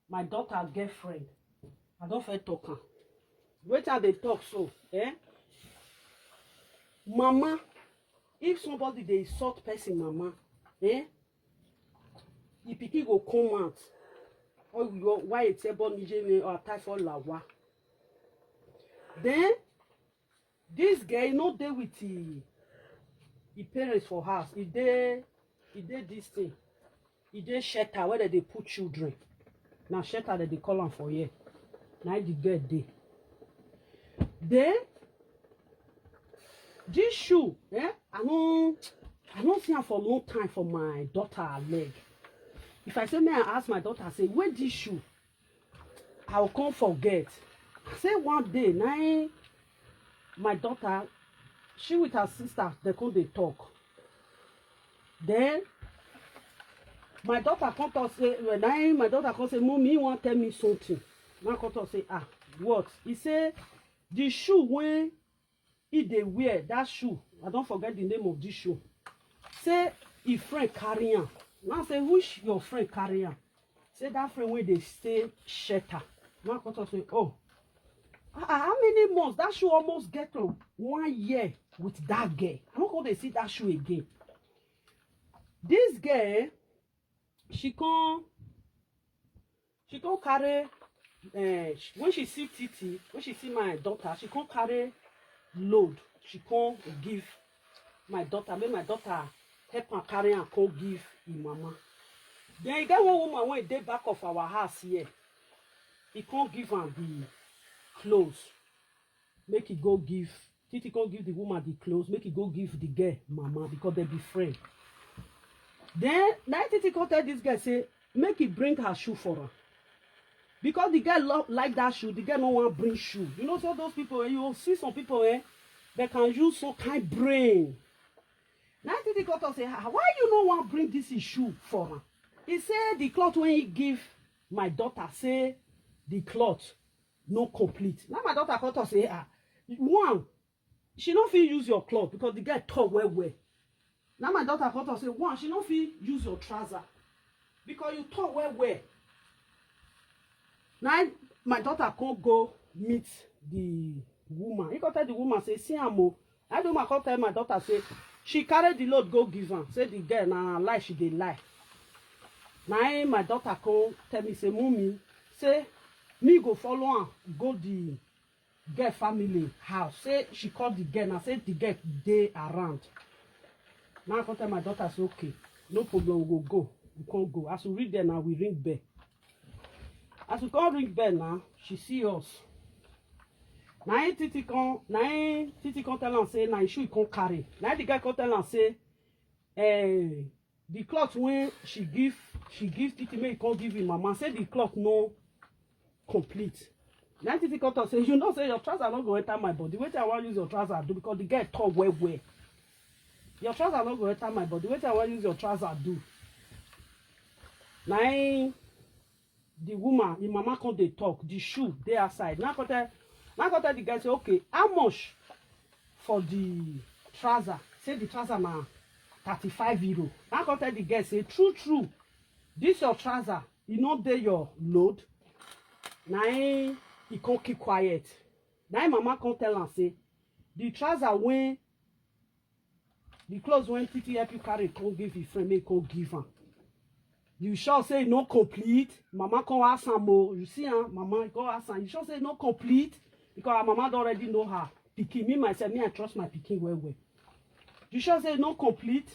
my daughter girlfriend. I don't feel talk am. Wetin I dey talk so, eh? Mama, if somebody dey insult person, mama, eh? The pikin go come out. Or you why it's a born me or type for lawa. Then this girl, you know, dey with the, the parents for house. If they, if they this thing, if they shelter where they put children. Now shelter that they call them for here. Now the girl dey. Then this shoe, eh? I know, I don't see her for a long time for my daughter her leg. If I say may I ask my daughter, I say, where this shoe? I will come forget. I say one day, now my daughter, she with her sister, they come they talk. Then my daughter come talk say, well, now my daughter come say, mommy, you want tell me something? Now come talk say, ah, what? He say the shoe when he dey wear that shoe. I don't forget the name of this shoe. Say his friend carry am. Now say which your friend carry am? Say that friend wey dey stay shelter. Now come talk say, oh, ah, ah, how many months? That shoe almost get to one year with that girl. I no go dey see that shoe again. This girl, she come, she come carry. Uh, when she see Titi, when she see my daughter, she come carry load. She come give my daughter. Make my daughter help am carry am come give him mama. Then e get one woman wey dey back of our house here. He come give am the clothes. Make he go give. Titi come give the woman the clothes. Make he go give the girl mama because they be friend. Then now Titi come tell this girl say make he bring her shoe for her. Because the girl lo- like that shoe, the girl no want bring shoe. You know, so those people, eh, you see some people, eh, they can use some kind brain. Now Titi come talk say, ah, why you no want bring this shoe for her? He say the cloth when he give my daughter, say the cloth no complete. Now my daughter come talk say, ah, one, she no fit use your cloth because the girl tall well well. Now my daughter come talk say, one, she no fit use your trouser because you tall well well. Now my daughter come go meet the woman. He come tell the woman say, see am o. And the woman come tell my daughter say she carry the load go give am. Say the girl na lie she dey lie. Now my daughter come tell me say, mommy, say me go follow am go the girl family house. Say she call the girl now, say the girl dey around. Now I come tell my daughter say, okay, no problem, we go go. We come go. As we reach there now, we ring bell. As we come ring bell now, she see us. Na him Titi come, na him Titi come tell am say na him shoe he come carry. Na him the guy come tell am say, eh, the cloth wey she give, she give Titi make he come give him mama, say the cloth no complete. Na him Titi come talk say, you know say your trouser no go enter my body. Wetin I wan use your trouser do? Because the girl tall well well. Your trouser no go enter my body. Wetin I wan use your trouser do? Na him the woman, him mama come dey talk, the shoe dey outside. Now come tell, now come tell the guy say, okay, how much for the trouser? Say the trouser na thirty-five euro. Now come tell the guy say, true, true, this your trouser, e no dey your load. Na him he come keep quiet. Na him mama come tell am say, the trouser wey, the clothes wey Titi help you carry come give him friend, make he come give am. You sure say e no complete? Mama come ask am o. You see am, mama come ask am. You sure say e no complete? Because her mama don already know her pikin. Me myself, me I trust my pikin well well. You sure say e no complete?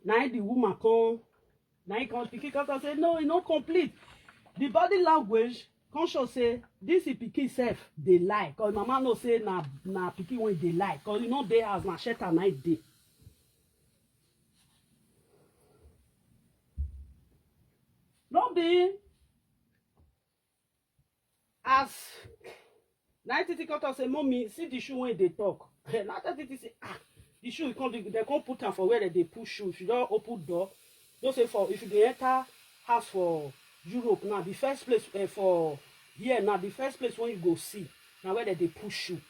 Na him the woman come, na him come, pikin come talk say no, e no complete. The body language come show say this him pikin sef dey lie, cause mama know say na, na pikin wey dey lie, cause e no dey house, na shelter na him dey. No be as na him Titi come talk say, mommy, see the shoe wey dey talk. Na tell Titi say, ah, the shoe, e come dey, dem come put am for where dem dey put shoe. If you don open door, know say for, if you dey enter house for Europe now, the first place, eh, for here now, the first place wey you go see na where dem dey put shoe.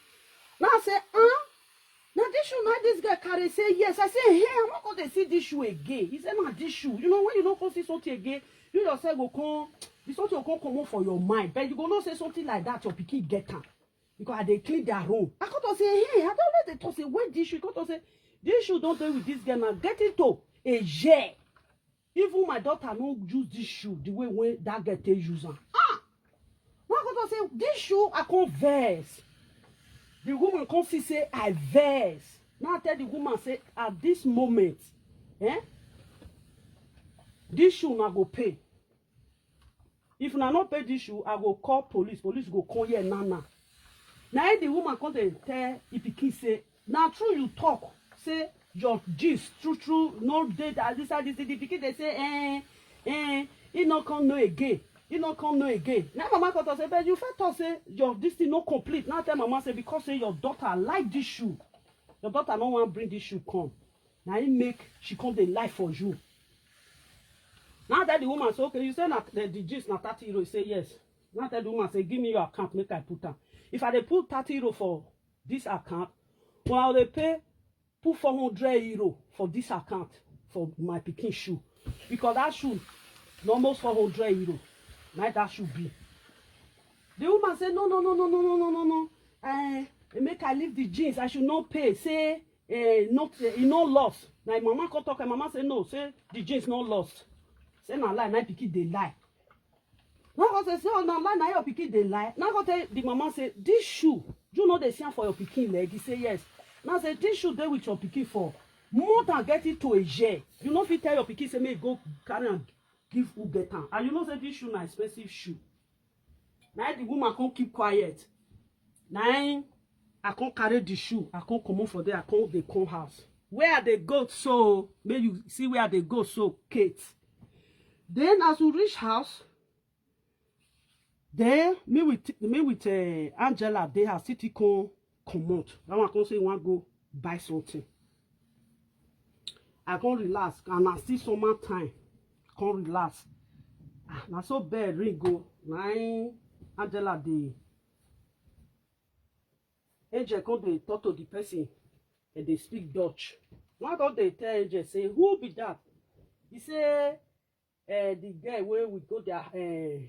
Now I say, ah, na this shoe na this guy carry? Say yes. I say, hey, I wan come dey see this shoe again. He say na this shoe. You know, when you no come see something again, you yourself go come, the something go come comot for your mind. But you go know say something like that your pikin get am. Because I dey clean their room. I come talk say, hey, I don always dey talk say, where this shoe? Come talk say, this shoe don dey with this girl now, getting to a year. Even my daughter no use this shoe the way wey that girl take use am. Ah! Now I come talk say, this shoe, I come vex. The woman come see say I vex. Now I tell the woman say, at this moment, eh, this shoe na go pay. If una no pay this shoe, I go call police. Police go come here now now. Na him the woman come dey tell him pikin say, na true you talk say your jeans true true no dey that this side, this thing. The pikin dey say, eh, eh, he no come know again. He no come know again. Now mama come talk say, but you first talk say your this thing no complete. Now tell mama say because say your daughter like this shoe, your daughter no wan bring this shoe come. Na him make she come dey lie for you. Now tell the woman say, okay, you say na the, the jeans na thirty euro. He say yes. Now tell the woman say, give me your account, make I put am. If I dey put thirty euro for this account, una go dey pay, put four hundred euro for this account for my pikin shoe, because that shoe na almost four hundred euro. Na that shoe be. The woman say, no, no, no, no, no, no, no, no, no. Eh, make I leave the jeans. I should not pay. Say, eh, not, eh, e no lost. Na him mama come talk. Him mama say no. Say the jeans no lost. Say na lie. Na him pikin dey lie. Now I say, say, oh, na lie, na your pikin dey lie. Now I go tell the mama say, this shoe, you know they see am for your pikin leg? He say yes. Now I say, this shoe dey with your pikin for more than getting to a year. You no fit tell your pikin say make e go carry am give who get am. And you know say this shoe na expensive shoe. Na the woman come keep quiet. Na him I come carry the shoe, I come comot for there, I come dey come house. Where I dey go so, make you see where I dey go so, Kate. Then as we reach house, then me with, me with, eh, Angela dey house, Titi come comot. That one come say he wan go buy something. I come relax, and na still summer time. Come relax. Ah, na so bell ring go. Na him Angela dey Angel come dey talk to the person and dey speak Dutch. One come dey tell Angel say, "Who be that?" He say, "Eh, the girl wey we go their, eh,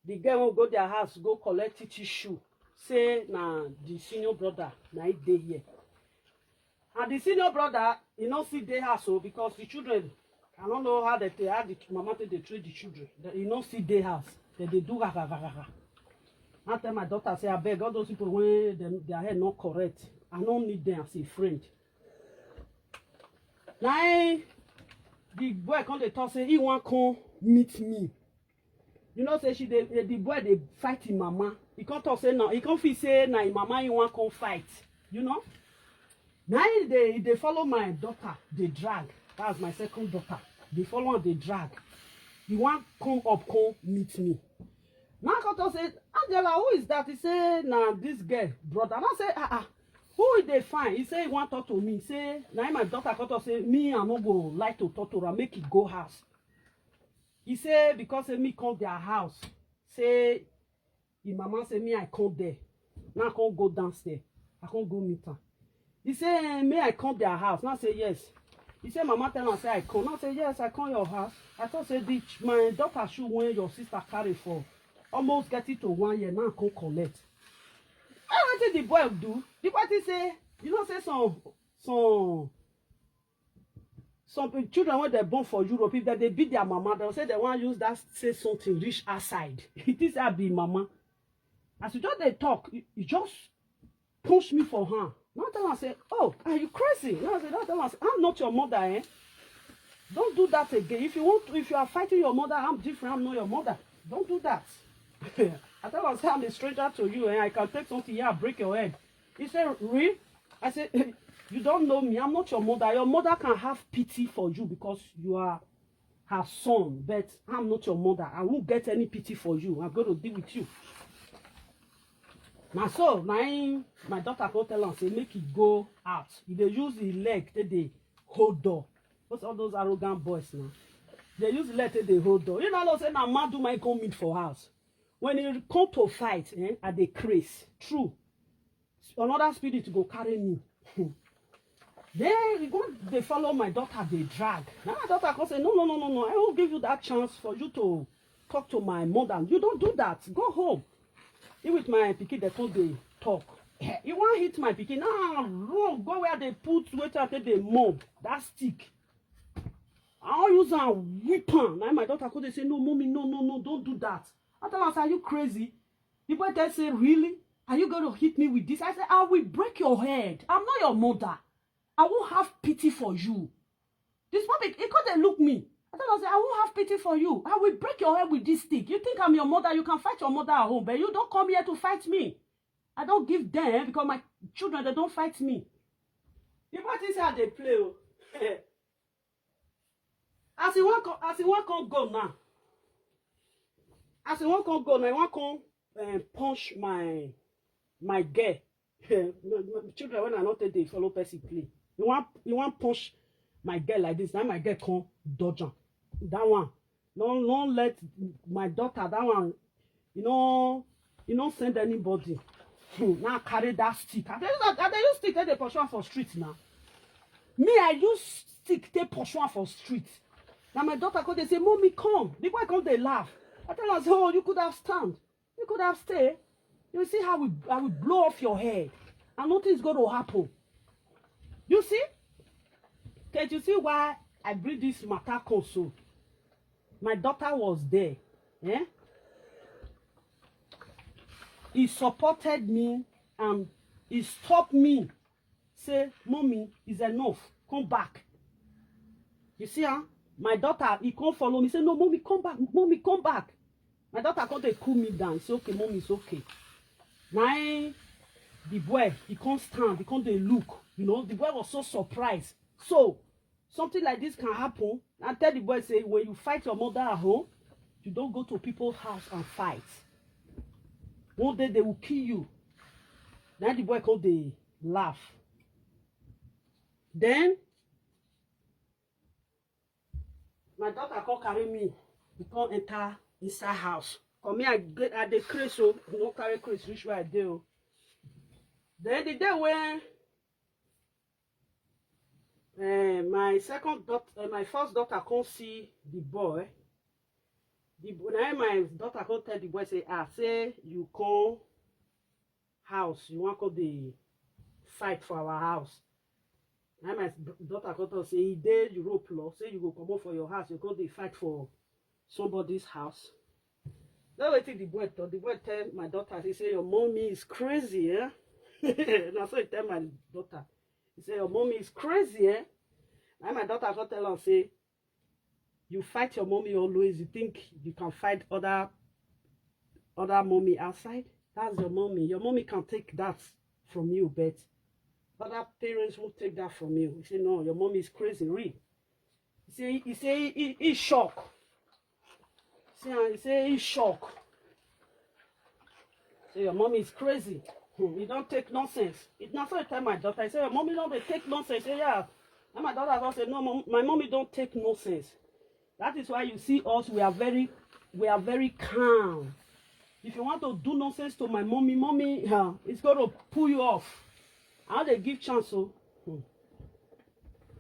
the girl wey go their house go collect teaching shoe, say na the senior brother na he dey here." And the senior brother, he no see dey house o, because the children, I don't know how they take, how the mama take dey treat the children. They, he no see dey house. They dey do gaga gaga gaga. I tell my daughter say, "Abeg, all those people when dem, their head not correct, I no need them as a friend." Now, eh, the boy come dey talk say he wan come meet me. You know say she dey, eh, the boy dey fight him mama. He come talk say no, he come feel say na him mama he wan come fight. You know? Now he dey, he dey follow my daughter, dey drag. That's my second daughter. Dey follow am, dey drag. He wan come up, come meet me. Now I come talk say, "Angela, who is that?" He say, "Na this girl brother." And I say, "Ah, ah, who he dey find?" He say he wan talk to me. He say, na him my daughter come talk say, "Me, I no go like to talk to her, make he go house." He say, because say me come their house, say him mama say me I come there. Now I come go downstairs. I come go meet her. He say, "Eh, may I come their house?" Now I say, "Yes." He say, "Mama tell am say I come." Now I say, "Yes, I come your house." I thought say the ch-, my daughter shoe when your sister carry for almost getting to one year, now I come collect. Everything the boy do, the boy think say, you know say some, some, some pe-, children when they born for Europe, if they, they beat their mama, they'll say they want use that say something reach outside. It is a be mama. As you just dey talk, you, you just push me for hand. Now tell am say, "Oh, are you crazy?" Now I say, now tell am say, "I'm not your mother, eh? Don't do that again. If you want, if you are fighting your mother, I'm different. I'm not your mother. Don't do that." I tell am say, "I'm a stranger to you, eh? I can take something here, break your head." He said, "Really?" I said, "You don't know me. I'm not your mother. Your mother can have pity for you because you are her son, but I'm not your mother. I won't get any pity for you. I'm going to deal with you." Now so, my, my daughter go tell am say make he go out. He dey use his leg take dey hold door. What's all those arrogant boys now? They use leg take dey hold door. You know, say na mad woman come meet for house. When he come to fight, eh, I dey craze. True. Another spirit go carry me. Then he go dey follow my daughter, dey drag. Now my daughter come say, "No, no, no, no, no. I won't give you that chance for you to talk to my mother. You don't do that. Go home." He with my pikin, they come dey talk. He wan hit my pikin. Now run go where they put wetin I take dey mob, that stick. I wan use am whip am. Now my daughter come dey say, "No, mommy, no, no, no, don't do that." I tell her say, "Are you crazy?" The boy tell say, "Really? Are you going to hit me with this?" I said, "I will break your head. I'm not your mother. I won't have pity for you." This boy, he come dey look me. I tell her say, "I won't have pity for you. I will break your head with this stick. You think I'm your mother? You can fight your mother at home, but you don't come here to fight me. I don't give them because my children, they don't fight me." The boy think say I dey play o. As he wan come, as he wan come go now, as he wan come go now, he wan come, eh, punch my, my girl. My, my children, when I not take dey follow person play, he wan, he wan punch my girl like this. Now my girl come dodge am. That one, no, no let my daughter, that one, you know, you no send anybody. Hmm, now carry that stick. I dey use, I dey use stick take dey pursue am for street now. Me, I use stick take pursue am for street. Now my daughter come dey say, "Mommy, come." The boy come dey laugh. I tell her say, "Oh, you could have stand. You could have stayed. You see how we, I will blow off your head, and nothing is going to happen." You see? Can't you see why I bring this matter come so? My daughter was there. Eh? He supported me and he stopped me. Say, "Mommy, is enough. Come back." You see, huh? My daughter, he come follow me. Say, "No, mommy, come back. Mommy, come back." My daughter come dey cool me down. Say, "Okay, mommy, it's okay." Now, eh, the boy, he come stand, he come dey look. You know, the boy was so surprised. So, something like this can happen. I tell the boy, say, "When you fight your mother at home, you don't go to people's house and fight. One day they will kill you." Now the boy come dey laugh. Then my daughter come carry me, we come enter inside house. Come here, I get, I dey craze o. You no carry craze reach where I dey o. Then the day when uh, my second daughter, uh, my first daughter come see the boy, the now my daughter come tell the boy say, "Ah, say you come house, you wan come dey fight for our house." Now my daughter come talk say e dey Europe law, say you go comot for your house, you come dey fight for somebody's house. Now wetin the boy talk? The boy tell my daughter, he say, "Your mommy is crazy, eh?" Na so he tell my daughter. He say, "Your mommy is crazy, eh?" Now my daughter come tell am say, "You fight your mommy always. You think you can fight other other mommy outside? That's your mommy. Your mommy can take that from you, but other parents won't take that from you." He say, "No, your mommy is crazy, real." He say, he say he, he shock. See, he say he shock. Say your mommy is crazy. Hmm, you don't take nonsense. It not so tell my daughter. I say your mommy don't dey take nonsense. Say yeah. And my daughter don't say no, mom, my mommy don't take nonsense. That is why you see us. We are very, we are very calm. If you want to do nonsense to my mommy, mommy, uh, it's going to pull you off. How they give chance, so hmm.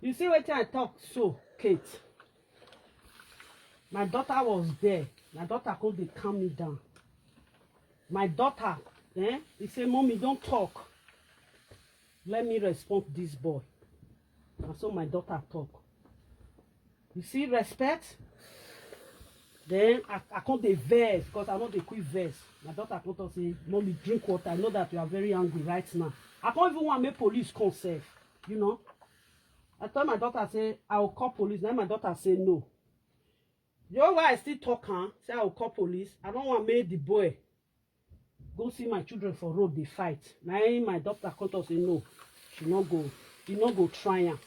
You see what I talk, so Kate. My daughter was there. My daughter come dey calm me down. My daughter, eh, he say, "Mommy, don't talk. Let me respond this boy." And so my daughter talk. You see, respect. Then I, I come dey vex because I no dey quick vex. My daughter come talk say, "Mommy, drink water. I know that you are very angry right now." I can't even want make police come sef. You know, I tell my daughter say I will call police. Now my daughter say no. You know why I still talk, huh? Say I will call police. I don't want make the boy go see my children for road dey fight. Na him my daughter come talk say no, she no go, he no go try am.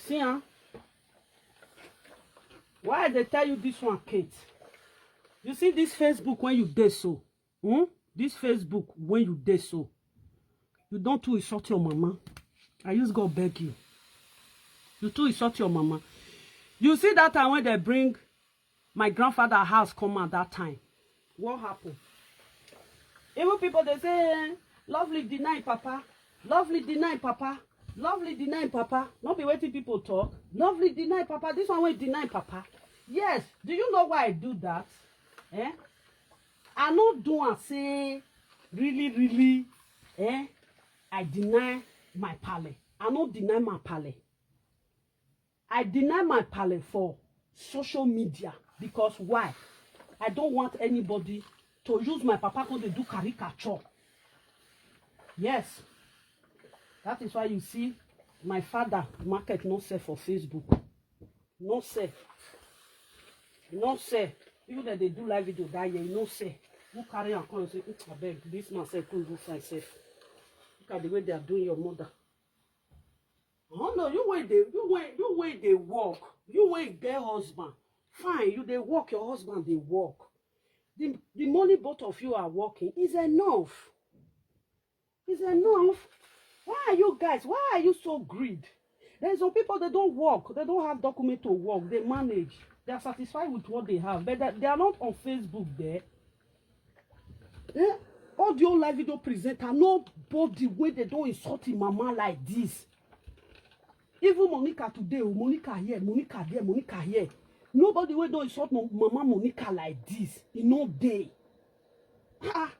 See, huh? Why I dey tell you this one, Kate? You see this Facebook when you dey so, hmm? This Facebook when you dey so, you don't too insult your mama. I use God beg you. You too insult your mama. You see that time when they bring my grandfather house come out that time. What happened? Even people they say, "Lovely deny papa, lovely deny papa, lovely deny papa." Not be waiting people talk. Lovely deny papa. This one will deny papa. Yes. Do you know why I do that? Eh? I no do and say really, really. Eh? I deny my pale. I no deny my pale. I deny my pale for social media because why? I don't want anybody to use my papa come dey do caricature. Yes, that is why you see my father market no sell for Facebook. No sell. No sell. Even that they do live video that year, no sell. Who carry and come and say, "Mm, I beg, this man sell, come do for himself." Look at the way they are doing your mother. Oh no, you wait dey, you wait, you wait dey work. You wait get husband. Fine, you dey work, your husband dey work. The the money both of you are working is enough. It's enough. Why are you guys? Why are you so greed? There's some people they don't work, they don't have document to work, they manage. They are satisfied with what they have, but they, they are not on Facebook there. Eh? Audio live video presenter, nobody when they don't insult him mama like this. Even Monica today, oh, Monica here, Monica there, Monica here. Nobody wey don insult mo- mama Monica like this. E no dey. Ah,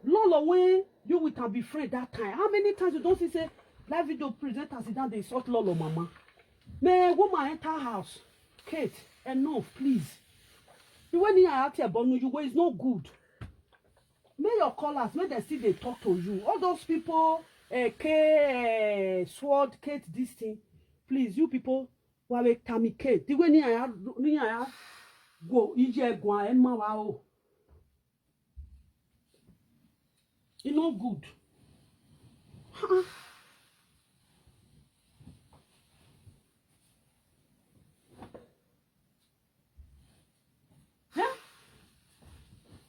Lolo, when you with am be friend that time, how many times you don see say live video presenter sit down dey insult Lolo mama? May woman enter house. Kate, enough, please. The way Nia act here, Bonu, you way is no good. May your callers, may they still they talk to you. All those people, uh, K, uh, Sword, Kate, this thing. Please, you people, wa we Tammy Kate. The way Nia, Nia go, ije go, and ma wa o. E no good. Huh? Eh?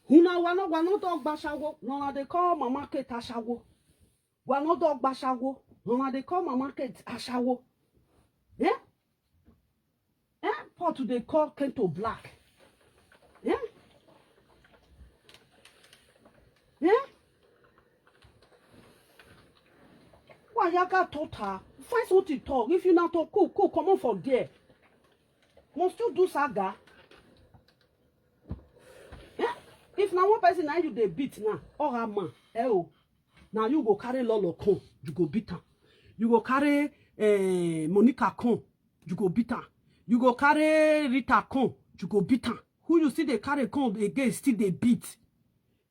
Una wa no wa no dog bashawo. No, na they call Mama Kate ashawo. Wa no dog bashawo. No, na they call Mama Kate ashawo. Eh? Eh? Pot they call Kento Black. Eh? Eh? Ayaga told her, find something talk. If you not talk, cook, cook, come on for there. Must you do saga? Eh? If na one person na you dey beat now, or her man, eh oh, now you go carry Lolo come, you go beat am. You go carry eh, Monica come, you go beat am. You go carry Rita come, you go beat am. Who you see dey carry come again still dey beat.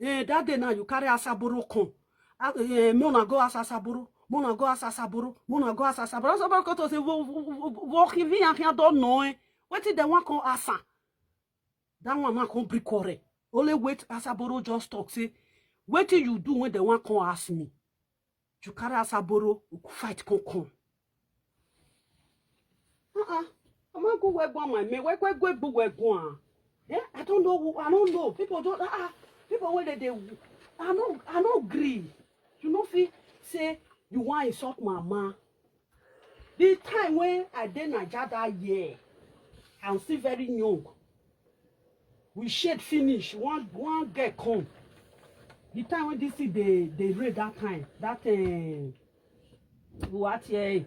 Eh, that day now you carry Asaboro come. Ah, eh, me una go ask Asaboro, me una go ask Asaboro, me una go ask Asaboro. Asaboro come to say, wo, wo, wo, wo, wo, ki vi yan ki an don no, eh. Wetin dem wan come ask am? That one now come bring quarrel. Only wait, Asaboro just talk say, wetin you do when dem wan come ask me? You carry Asaboro, we go fight, come, come. Uh-uh. I'm not go where go my man. Where, where, where, where, where go on? Yeah, I don't know. Who, I don't know. People don't. Uh-uh. People when they, they, I no, I no agree. You know, fit say you want insult mama. The time when I dey Naija that year, I'm still very young. We shade finish. One, one girl come. The time when this thing dey, dey rain that time, that uh, what here,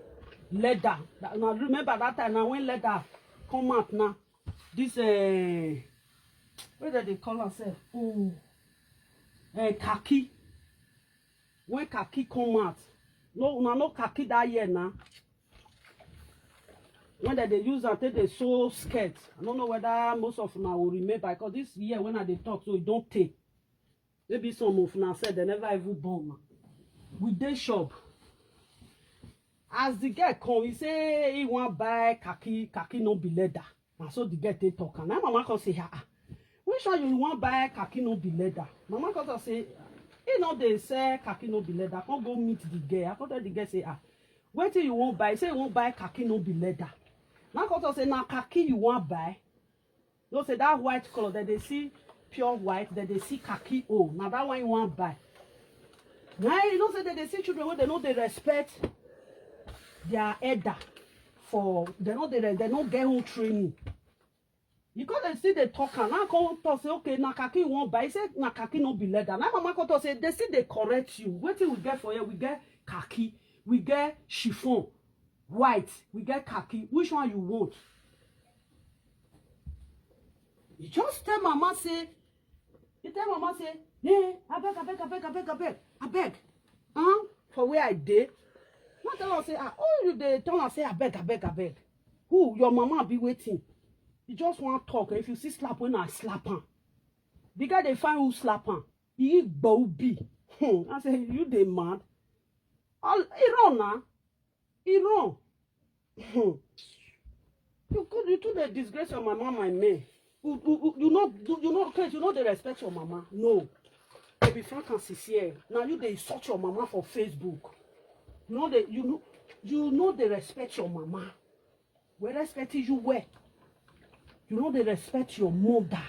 leather. That, now remember that time now when leather come out now. This uh, what do they call herself? Oh, uh, khaki. When khaki come out, no, una no khaki that year now. When they, they use and take the sew skirt. I don't know whether most of una will remember because this year when I dey talk, so it don't take. Maybe some of una said they never even born. We dey shop. As the girl come, he say he wan buy khaki, khaki no be leather. Na so the girl take talk am. Na mama come say, ah, ah, which one you wan buy khaki no be leather? Mama come talk say, he no dey sell khaki no be leather. Come go meet the girl. I come tell the girl say, ah, wetin you wan buy? He say you wan buy khaki no be leather. Na come talk say na khaki you wan buy. No say that white color that they see pure white, that they see khaki. Oh, now that one you want buy. Now you know say that they see children where they know they respect their elder for they know they they no get home training. You come they see the talk and now come talk say okay now khaki you want buy. He say now khaki no be leather. Now mama come talk say they see they correct you. Wetin we get for here? We get khaki, we get chiffon, white, we get khaki. Which one you want? You just tell mama say, you tell mama say, yeah, abeg, abeg, abeg, abeg, abeg, abeg, huh? For where I dey, not tell her say, ah, oh, you dey tell her say abeg, abeg, abeg. Who your mama be waiting? You just want talk. If you see slap when I slap her, the guy they find who slap her. He go be. Hmm. I say you dey mad. All he run now. He run. Hmm. You could you too dey disgrace your mama, my man. You, you, you, you know, you, you know, case you know they respect your mama. No. To be frank and sincere, now you they insult your mama for Facebook. You know they you know you know they respect your mama. We respect you well. You know they respect your mother.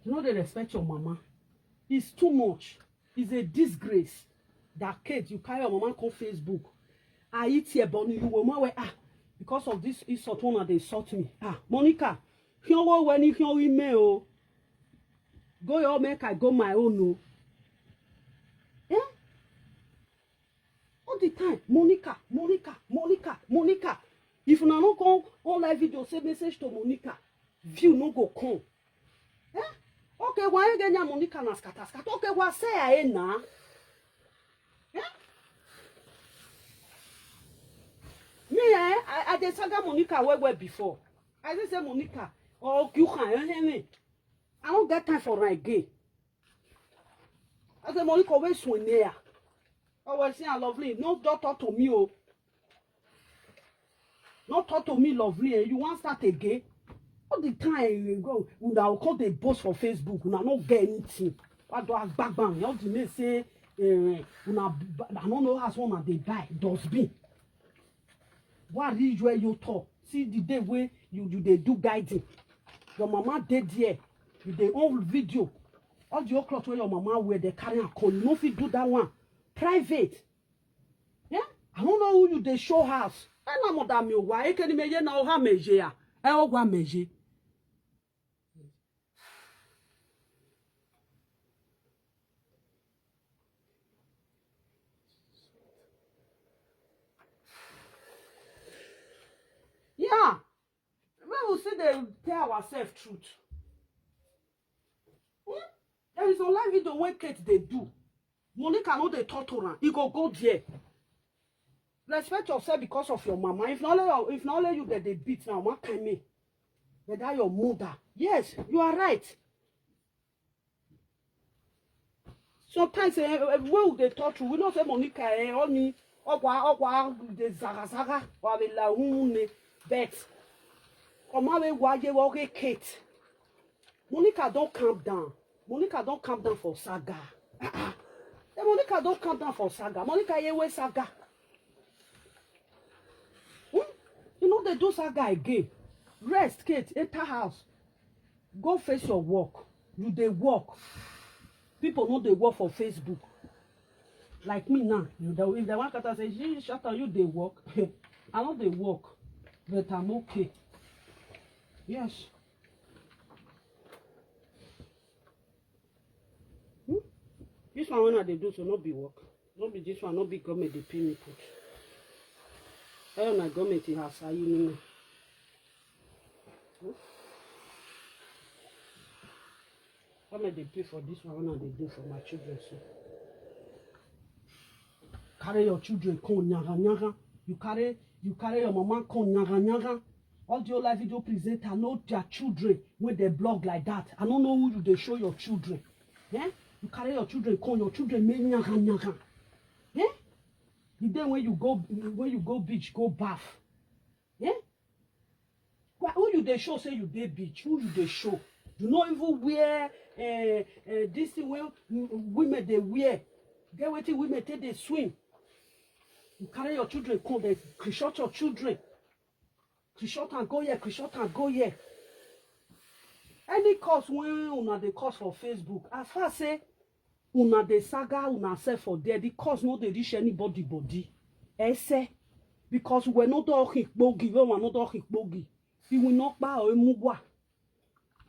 You know they respect your mama. It's too much. It's a disgrace that Kate, you carry your mama on Facebook. I eat here, but you will my ah because of this insult one they insult me. Ah, Monica, you know when you me oh, go your make I go my own no. Yeah. All the time, Monica, Monica, Monica, Monica. If una no come on live video, say message to Monica. View no go come. Eh? Okay, why you get Monica na scatter scatter? Okay, why say I na? Eh? Me, eh, I, I dey saga Monica well well before. I dey say Monica, oh, you can, eh, eh, eh. I don't get time for her again. I say, Monica, where's Sonia? Oh, well, see, I lovely. No, don't talk to me, oh. Not talk to me, lovely. Eh? You want start again? All the time you go, una will call the boss for Facebook. Una no get anything. What do I back bang? How do they say? Uh, una, I don't know how someone they buy dustbin. What is where you talk? See the day where you you they do guiding. Your mama dead there. You they own video. All the clothes where your mama wear, they carry and call. You no fit do that one. Private. Yeah? I don't know who you they show house. I know mother me why can me ye na oha meje ya. E ogwa meje. Still dey tell ourselves truth. Hmm? There is online video wey Kate dey do. Monica no dey talk to am. E go go there. Respect yourself because of your mama. If na only your, if na only you dem dey beat now, one kind me. But that your mother. Yes, you are right. Sometimes eh, eh, when we dey talk true, we know say Monica eh, only okwa okwa dey zaga zaga or be la hunne. But come on, we wa ye wa okay, Kate. Monica don calm down. Monica don calm down for saga. Ah, ah. Eh, Monica don calm down for saga. Monica ye we saga. Hmm? You know they do saga again. Rest, Kate. Enter house. Go face your work. You dey work. People no dey work for Facebook. Like me now, you know, if they want to say, "Gee, shut up, you dey work." I no dey work, but I'm okay. Yes. Hmm? This one when I dey do so no be work. No be this one, no be government dey pay me put. Tell my government it has a union. Hmm? Government dey pay for this one when I dey do for my children so. Carry your children come nyaga nyaga. You carry you carry your mama come nyaga nyaga. All the whole life video presenter know their children when they blog like that. I don't know who you dey show your children. Eh? You carry your children come, your children make nyaga nyaga. Eh? The day when you go when you go beach, go bath. Eh? Why, who you dey show say you dey beach? Who you dey show? You no even wear uh, uh, this thing wey women dey wear. Get wetin women take dey swim. You carry your children come, dey crishot your children. Crishot and go here, crishot and go here. Any cause wey una dey cause for Facebook, as far say una dey saga una sef for there, the cause no dey reach anybody body. Ese, because we no don hit bogi, we no don hit bogi. If we no pa or mugwa.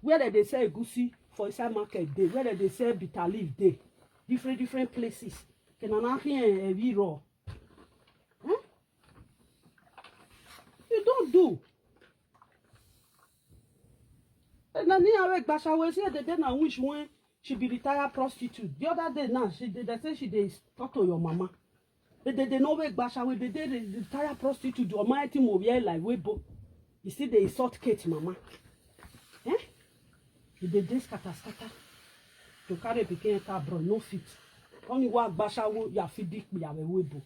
Where dem dey sell egusi for inside market dey, where dem dey sell bitter leaf dey, different different places. Kenana here evi ro. Hmm? You don't do. Na ni awe gbashawe say the day na which when she be retired prostitute. The other day now, she dey say she dey talk to your mama. They dey no wey gbashawe, they dey retire prostitute or my team over like webo. You see they insult Kate mama. Eh? You dey dey scatter scatter. To carry pikin enter abroad no fit. Only wa gbashawo ya fit dik ya we webo.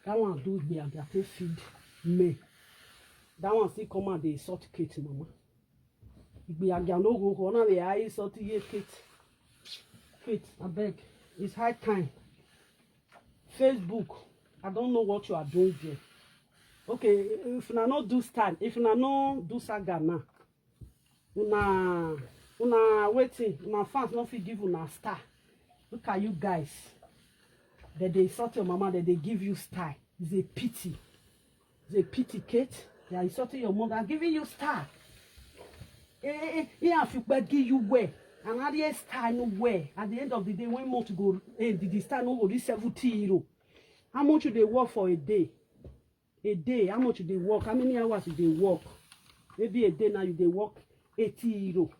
That one do be a get feed me. That one still come and they insult Kate mama. Igbe aga no go go na we I insult ye Kate. Kate, I beg. It's high time. Facebook, I don't know what you are doing there. Okay, if una no do stand, if una no do saga now, una una waiting, una fans no fit give una star. Look at you guys. That they insult your mama, that they give you star. It's a pity. It's a pity, Kate. They are insulting your mother, giving you star. Eh, eh, eh, eh, if you give you way, and at the star no way. At the end of the day, when month go end, the star no go reach seventy euro. How much you dey work for a day? A day, how much you dey work? How many hours you dey work? Maybe a day now you dey work eighty euro.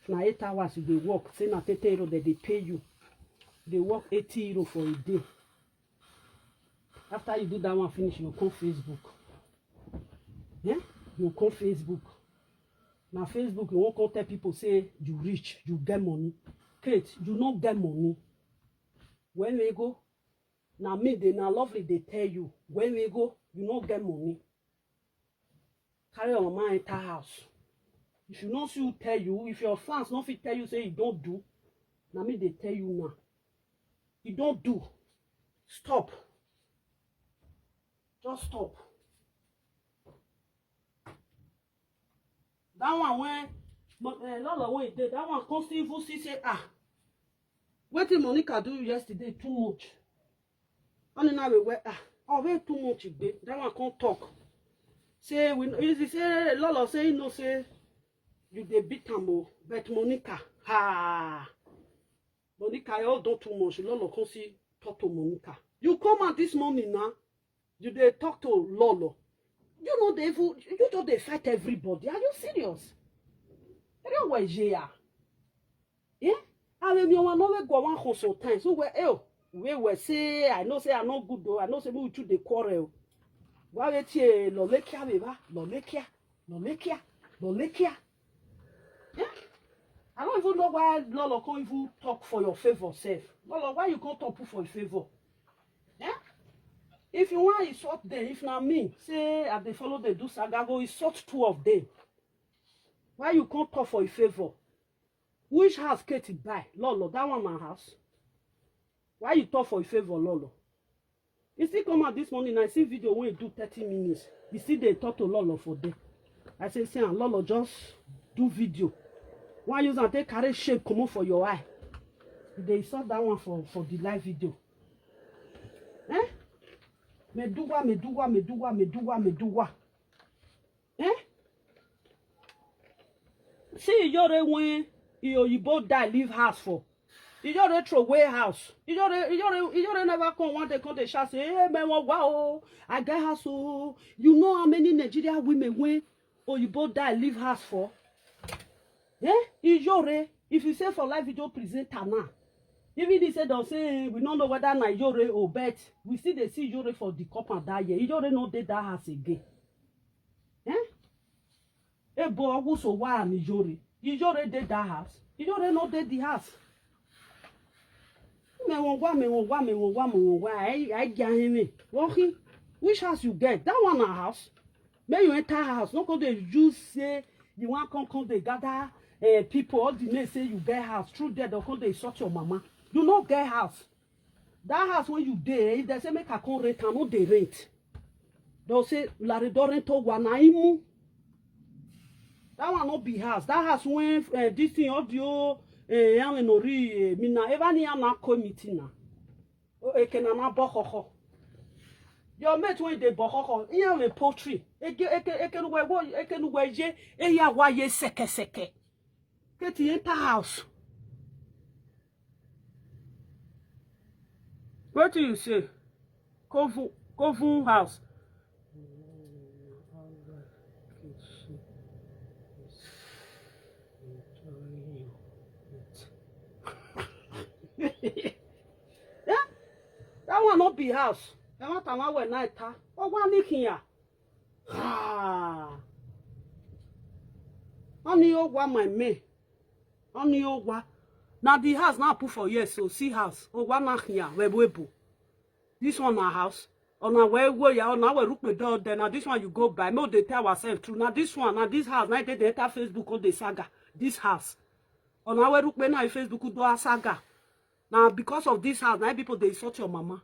Na eight hours you dey work. Say na thirty euro that they pay you. They work eighty euro for a day. After you do that one finish, you come Facebook. Yeah? You come Facebook. Now Facebook, you won't come tell people say you rich, you get money. Kate, you no get money. When we go, now me they now lovely they tell you. When we go, you no get money. Carry your mama enter house. If you no see who tell you, if your fans no fit tell you say you don't do, now me they tell you now. You don't do. Stop. Just stop. That one when but uh, Lolo when he did, that one come still even see say ah. Wetin Monica do yesterday too much. Only now we were ah, oh way too much igbe. That one come talk. Say we if you say Lolo say he no say you dey beat am o, but Monica ha. Monica, you all don too much. Lolo come see talk to Monica. You come out this morning now. You dey talk to Lolo. You know they even you just dey fight everybody. Are you serious? Are you where you are? Eh? I mean, you are not go one whole sometimes. So where oh we will say I know say I no good though. I know say we too dey quarrel. Why we tie lo lekia we ba lo lekia lo lekia lo lekia. Eh? I don't even know why Lolo can't even talk for your favor, self. Lolo, why you can't talk for your favor? Eh? If you want insult them, if not me, say I dey follow them do saga, go insult two of them. Why you can't talk for your favor? Which house Katie buy? Lolo, that one my house. Why you talk for your favor, Lolo? You still come out this morning, I see video when you do thirty minutes. You see they talk to Lolo for there. I say, see, am, Lolo just do video. One use and take carry shame come up for your eye. You dey insult that one for, for the live video. Eh? Meduwa, meduwa, meduwa, meduwa, meduwa. Eh? See, Iyore when Iyoyibo die, leave house for. Iyore throw away house. Iyore, Iyore, Iyore never come one day come dey shout say, hey, man, wow, wow, I get house. Oh, you know how many Nigeria women when Oyibo die, leave house for? Eh? Iyore, if you say for live video presenter now, even they say they'll say we don't know whether na Iyore or bet, we still dey see Iyore for the cup and that year. Iyore no dey that house again. Eh? Ebo Owusowa and Iyore. Iyore dey that house. Iyore no dey the house. Me won wa, me won wa, me won wa, me won wa. I, I get him. Walking. Which house you get? That one a house. May you enter house. No go dey use say you want come come dey gather uh, people. All the men say you get house. Through there, they'll come dey insult your mama. You no get house. That house when you dey, if they say make I come rent, I no dey rent. They'll say Larry don't rent to one imu. That one no be house. That house when uh, this thing audio uh, no re uh, me na ever ni na ko meeting na. O eke na na bohoho. Your mate when they bohoho, he have a poultry. Eke eke eke no we eke no we je e ya wa ye seke seke. Katie enter house. What do you say? Kovu, Kovu house. Yeah? That one not be house. That one time I went night. Oh, one leak here. Ah. Only you want my me. Only you want. Now the house now put for yes, so see house. Oh, one now here. Webo. This one na house. Ona we go ya, ona we rukpe door there. Now this one you go buy. No, they tell ourselves true. Now this one, now this house, now they enter Facebook on the saga. This house. Ona we rukpe now Facebook do a saga. Now because of this house, now people they insult your mama.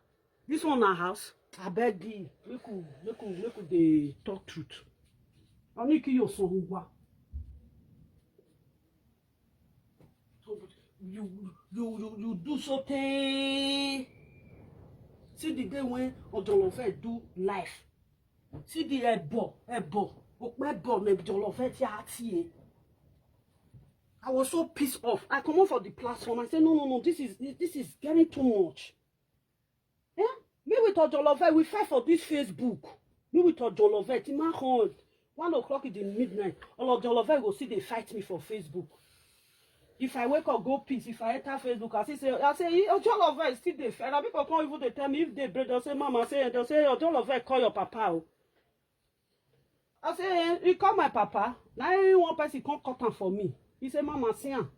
This one na house. I beg thee, make you, make you, make you dey talk truth. I need you so. You you you you do so tey. See the day when Odolofe do life. See the ebo ebo okpe ebo me Odolofe ti ati e. I was so pissed off. I come off for the platform. I said no no no, this is this is getting too much. Eh? Me with Odolofe, we fight for this Facebook. Me with Odolofe, ti ma hon. One o'clock in the midnight, all of Odolofe go see they fight me for Facebook. If I wake up, go peace. If I enter Facebook, I see say, I say, Odolofe still they fight. And people can't even they tell me if they break. They'll say, Mama, say, they'll say, Odolofe, call your papa. Oh. I say, eh, he call my papa. Now he one person come cut am for me. He say, Mama, see am.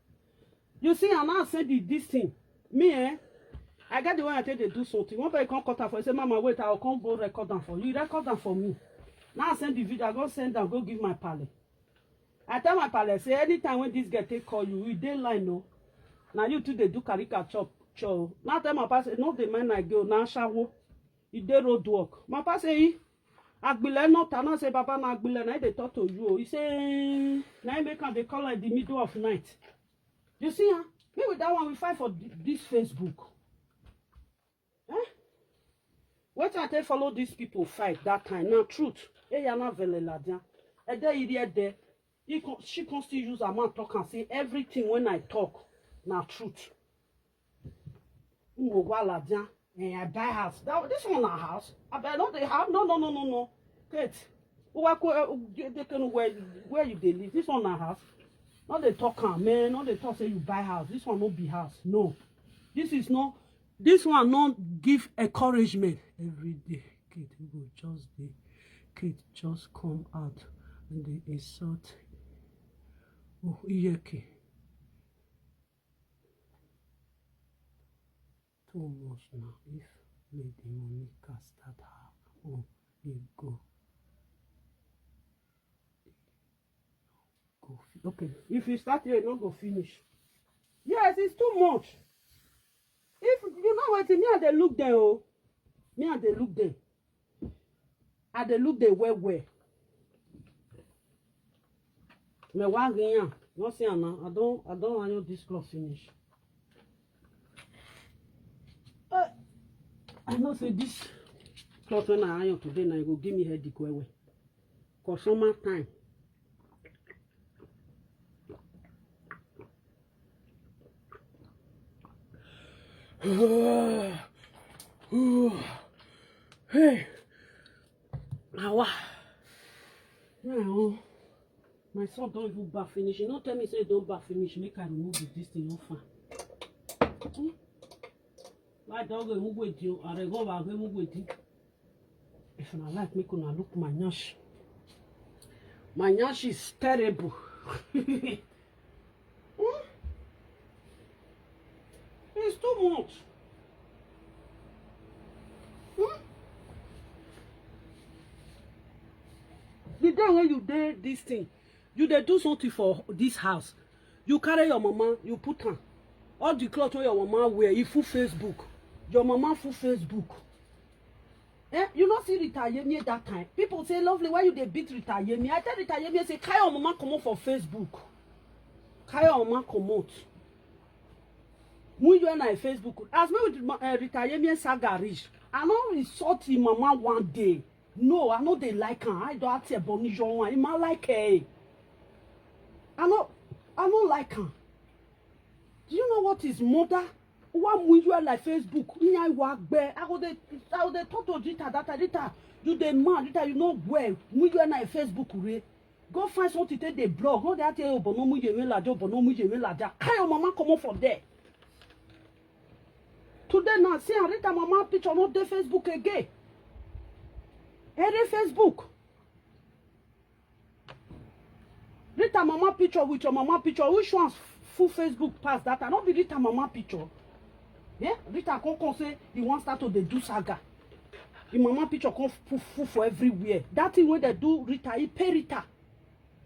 You see, I now send you this thing. Me, eh? I get the one I take they do something. One person come cut am for. He say, Mama, wait, I'll come go record am for you. Record am for me. Now I send the video. I go send am. Go give my pale. I tell my pale say anytime when this girl take call you, you dey line no. Now you too they do caricature. Cho. Now I tell my pale say no dey mind my girl. Now shower. You dey road work. My pale say he. Agbile no tana say Baba na Agbile na dey talk to you. He say na him make am dey call like the middle of night. You see, huh? Me with that one we fight for th- this Facebook. Eh? Wetin I take follow these people fight that time? Na truth. Eya na vele ladia. Ede iri ede. He con- she can still use her mouth talk and say everything when I talk na truth. Ngogwa ladia. Eh, I buy house. That, this one na house. I buy not the house. No, no, no, no, no. Kate, Where, where, where you dey live? This one na house. No dey talk am, man. No dey talk say you buy house. This one no be house. No. This is no. This one no give encouragement. Every day, Kate go just dey. Kate just come out and dey insult. Oh, Iyeke. Too much now. If Lady Monica start her own, e go, e go fi-, okay. If you start here, e no go finish. Yes, it's too much. If you know wetin, me I dey look them o. Me I dey look them. I dey look them well well. Me wa rin am. No see am now. I don, I don iron this cloth finish. Eh, I know say this cloth when I iron today now, e go give me headache well well. For summer time. Hey, awa. Now, my son don even baff finish. He no tell me say he don baff finish. Make I remove the, this thing off am. Hmm? My dog, remove it, you are go back, remove it. If una like, make una look my nyash. My nyash is terrible. Hmm? It's too much. Hmm? The day when you dey this thing, you dey do something for this house. You carry your mama, you put am. All the cloth wey your mama wear, e full Facebook. Your mama full Facebook. Eh, you no see Rita Yemie that time? People say, "Lovely, why you dey beat Rita Yemie?" I tell Rita Yemie say, "Carry your mama comot for Facebook. Carry your mama comot." When you and I Facebook, as me with ma-, eh, Rita Yemie saga reach, I no insult him mama one day. No, I no dey like am. I don ask Ebony John one. Him ma like her. I no, I no like am. Do you know what is mother? Wa mu you like Facebook. Nya wa gbe. I go dey, I go dey talk to Rita that time. Rita, you dey mad. Rita, you no well. Mu you like Facebook re. Go find something take dey blog. No dey tell you, "But no mu you like that, but no mu you like that." Carry your mama comot for there. Today now, see, Rita mama picture no dey Facebook again. Every Facebook. Rita mama picture with your mama picture. Which one full Facebook pass that? I no be Rita mama picture. Yeah? Rita come, come say he wan start to dey do saga. Him mama picture come full, full for everywhere. That thing wey dem do Rita, e pay Rita.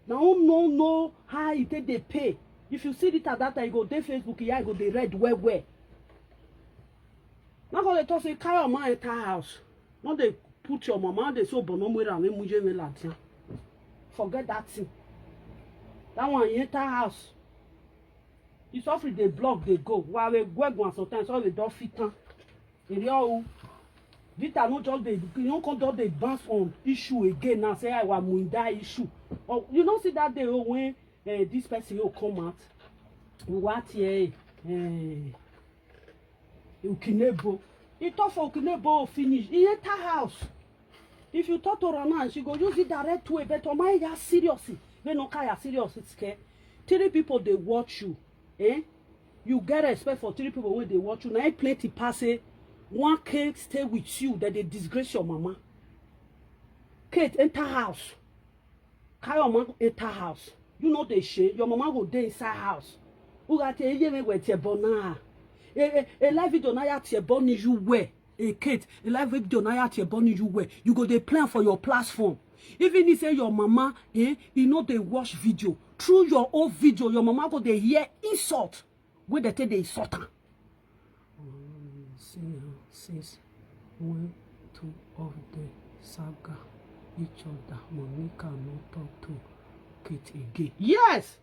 Na who no know how e take dey pay. If you see Rita that time, e go dey Facebook, yeah, e go dey red well well. Now go dey talk say, "Carry your mama enter house." No dey put your mama, dey say, "Obono mwera me muje me latia." Forget that thing. That one, e enter house. You suffer, dey block, dey go. Wa we gwegwan sometimes, all the door fit am. Area o. Rita no just dey, you no come just dey bounce on issue again now. Say, "I wa muinda issue." Oh, you no see that day, oh, when, eh, this person, oh, come out. What here? Eh, Ukinebo. He talk for Ukinebo finish. He enter house. If you talk to her now, she go use it direct way. But Omaya serious. They no kaya serious. It's care. Three people, they watch you. Eh? You get respect for three people when they watch you. Now plenty pass say one Kate stay with you that they disgrace your mama. Kate, enter house. Carry your mama enter house. You know they shame. Your mama go dey inside house. Who got a year with your bona? A, a, a live video now at your boni you wear. A Kate, a live video now at your boni you wear. You go dey plan for your platform. Even if say your mama, eh, you know they watch video. Through your own video, your mama go dey hear insult. Wey dey take dey insult am. Since when two of the saga each other, Monica no talk to Kate again. Yes.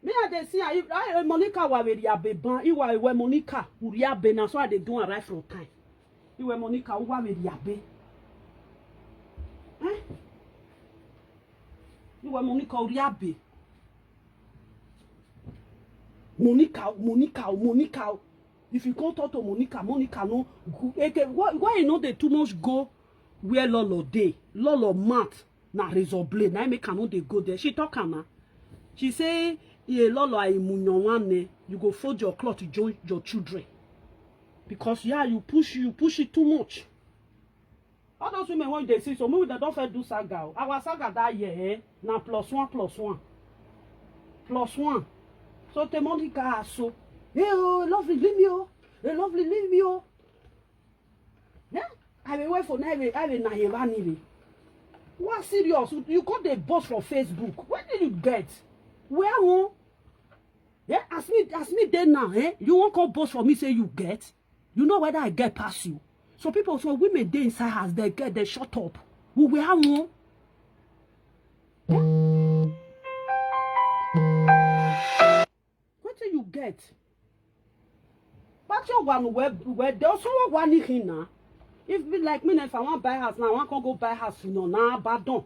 Me I dey see her. If, eh, Monica wa we riabe ban. Iwa we Monica uriabe na so I dey do am right from time. Iwe Monica uwa we riabe. Eh? Iwe Monica uriabe. Monica, Monica, Monica. If you come talk to Monica, Monica no go. Eke, why, why you no dey too much go where Lolo dey? Lolo mad. Na razor blade, na im make I no dey go there. She talk am na. She say, "Ye lolo aimunyo one, you go fold your cloth to join your children." Because yeah, you push, you push it too much. All those women wey dey see, so maybe dem don first do saga o. Our saga that year, eh, na plus one, plus one, plus one. So te Monica so, "Hey oh, lovely, leave me oh, hey lovely, leave me oh." Yeah, I be wait for na, I be na yeba ni be. What serious? You come dey boast for Facebook. Where did you get? Where one? Yeah, as me, as me dey now, eh? You wan come boast for me say you get? You know whether I get pass you. So people, so women dey inside house, they get, they shut up. We will have one. Wetin you get? But your one where, where they also want one in now. If be like me, if I want buy house now, I want to go buy house, you know, now Badon.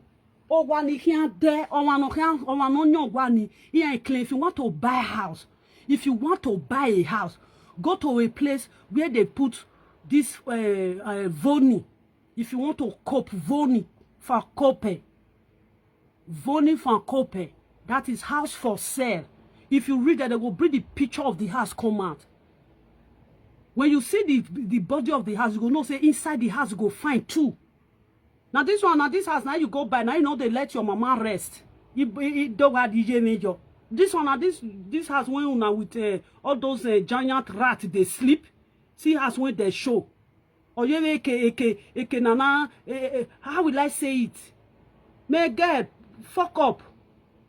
Oh, one in here there, oh, one in here, oh, one on your one in here, if you want to buy house, if you want to buy a house, go to a place where they put this uh, uh, voni. If you want to cope, voni for cope, voni for cope. That is house for sale. If you read that, they will bring the picture of the house come out. When you see the the body of the house, you go know say inside the house go fine too. Now this one, now this house, now you go by, now you know they let your mama rest. This one, now this this house when una with uh, all those uh, giant rat they sleep. See house when they show. Or you eke eke eke nana. Eh, eh, eh, how will I say it? May God fuck up.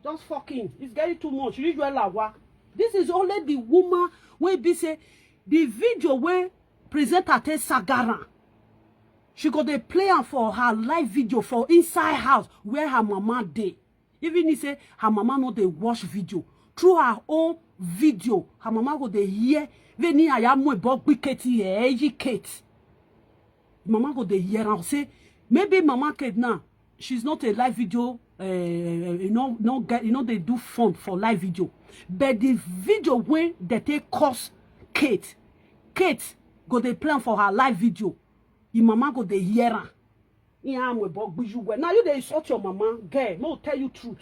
Just fucking. It's getting too much. Usual lawa. This is only the woman wey be say the video wey presenter take sagaran. She go dey play am for her live video for inside house where her mama dey. Even if say her mama no dey watch video, through her own video, her mama go dey hear. Veni aya mo ebo gbi Kate, eh, yi Kate. Mama go dey hear and say, maybe Mama Kate now, she's not a live video. Uh, you know, no get, you know they do fun for live video, but the video when they take cause Kate, Kate go dey plan for her live video. Your mama go dey hear am. Yeah, I'm a bug you well. Now you dey insult your mama, girl. No tell you truth.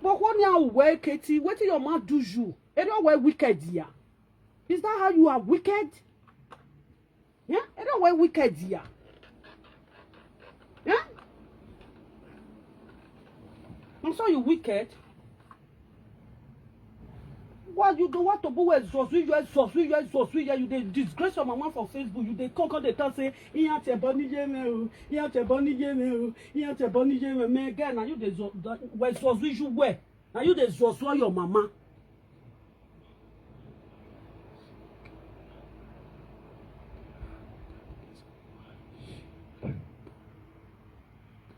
But when you wear Katie, what your mama do you? It don't wear wicked here. Is that how you are wicked? Yeah, it don't wear wicked here. Yeah. I'm so you wicked. What you do? What to do? Where Zozui, you Zozui, you Zozui, you dey disgrace your mama for Facebook. You dey come, come dey talk say, "Iya te boni ye me o, iya te boni ye me o, iya te boni ye me." Me girl, now you dey zo-, where Zozui you where? Now you dey Zozui your mama.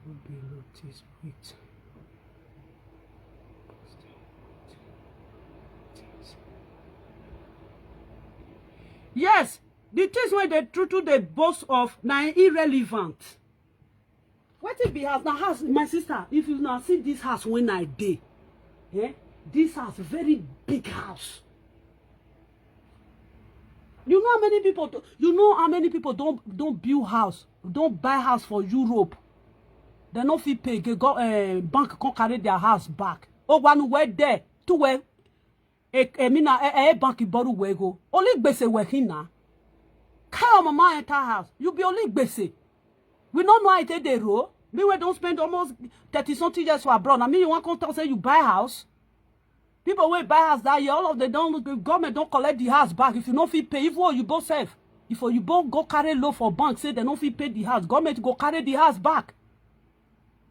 Don't be noticed. Wait. Yes, the things wey dey true true dey boast of na irrelevant. Wetin be house? Na house, my sister. If you now see this house when I dey, eh, this house very big house. You know how many people? Do, you know how many people don't don't build house, don't buy house for Europe? They no fit pay. They go uh, bank come carry their house back. Oh, one where there, two where. E, e, mina, e, e, bank borrow we go. Only gbese we hina. Carry your mama enter house. You be only gbese. We no know how it dey roll. Me we don't spend almost thirty something years for abroad. I mean, you want come talk say you buy house. People wey buy house that year, all of them don't, the government don't collect the house back. If you no fit pay, if you both self, if you both go carry loan for bank, say they no fit pay the house, government go carry the house back.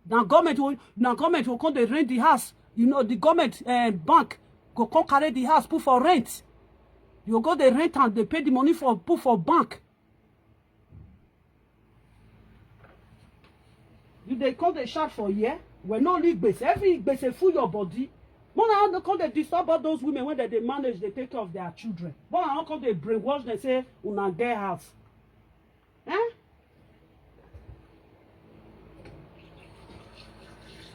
Now government will, now government will come dey rent the house. You know, the government uh, bank go come carry the house put for rent. You go dey rent and they pay the money for put for bank. You dey come dey shout for here. We no only gbese, every gbese full your body. More na come dey disturb all those women when they dey manage, they take care of their children. More na come dey brainwash them say una get house. Eh?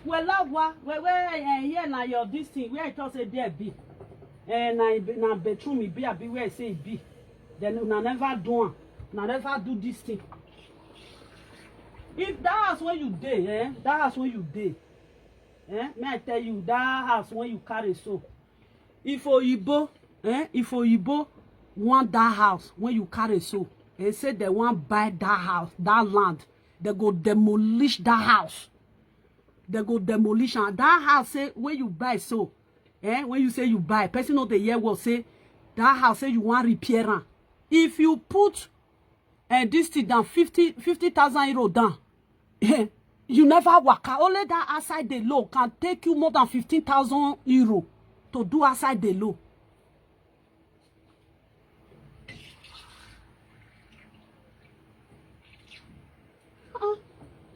Well, love wa, well, well, eh, here na your this thing. Where it talk say there be. Eh, na, na bedroom e be, abi where e say e be. Then una never do am. Una never do this thing. If that house where you dey, eh, that house where you dey, eh, may I tell you, that house where you carry so, if Oyibo, eh, if Oyibo want that house where you carry so, and say they want buy that house, that land, they go demolish that house. They go demolish am. That house say where you buy so, eh, when you say you buy, person no dey hear what say, that house say you want repair am. If you put, eh, this thing down, fifty, fifty thousand euro down, eh, you never waka. Only that outside the law can take you more than fifteen thousand euro to do outside the law. Uh-uh.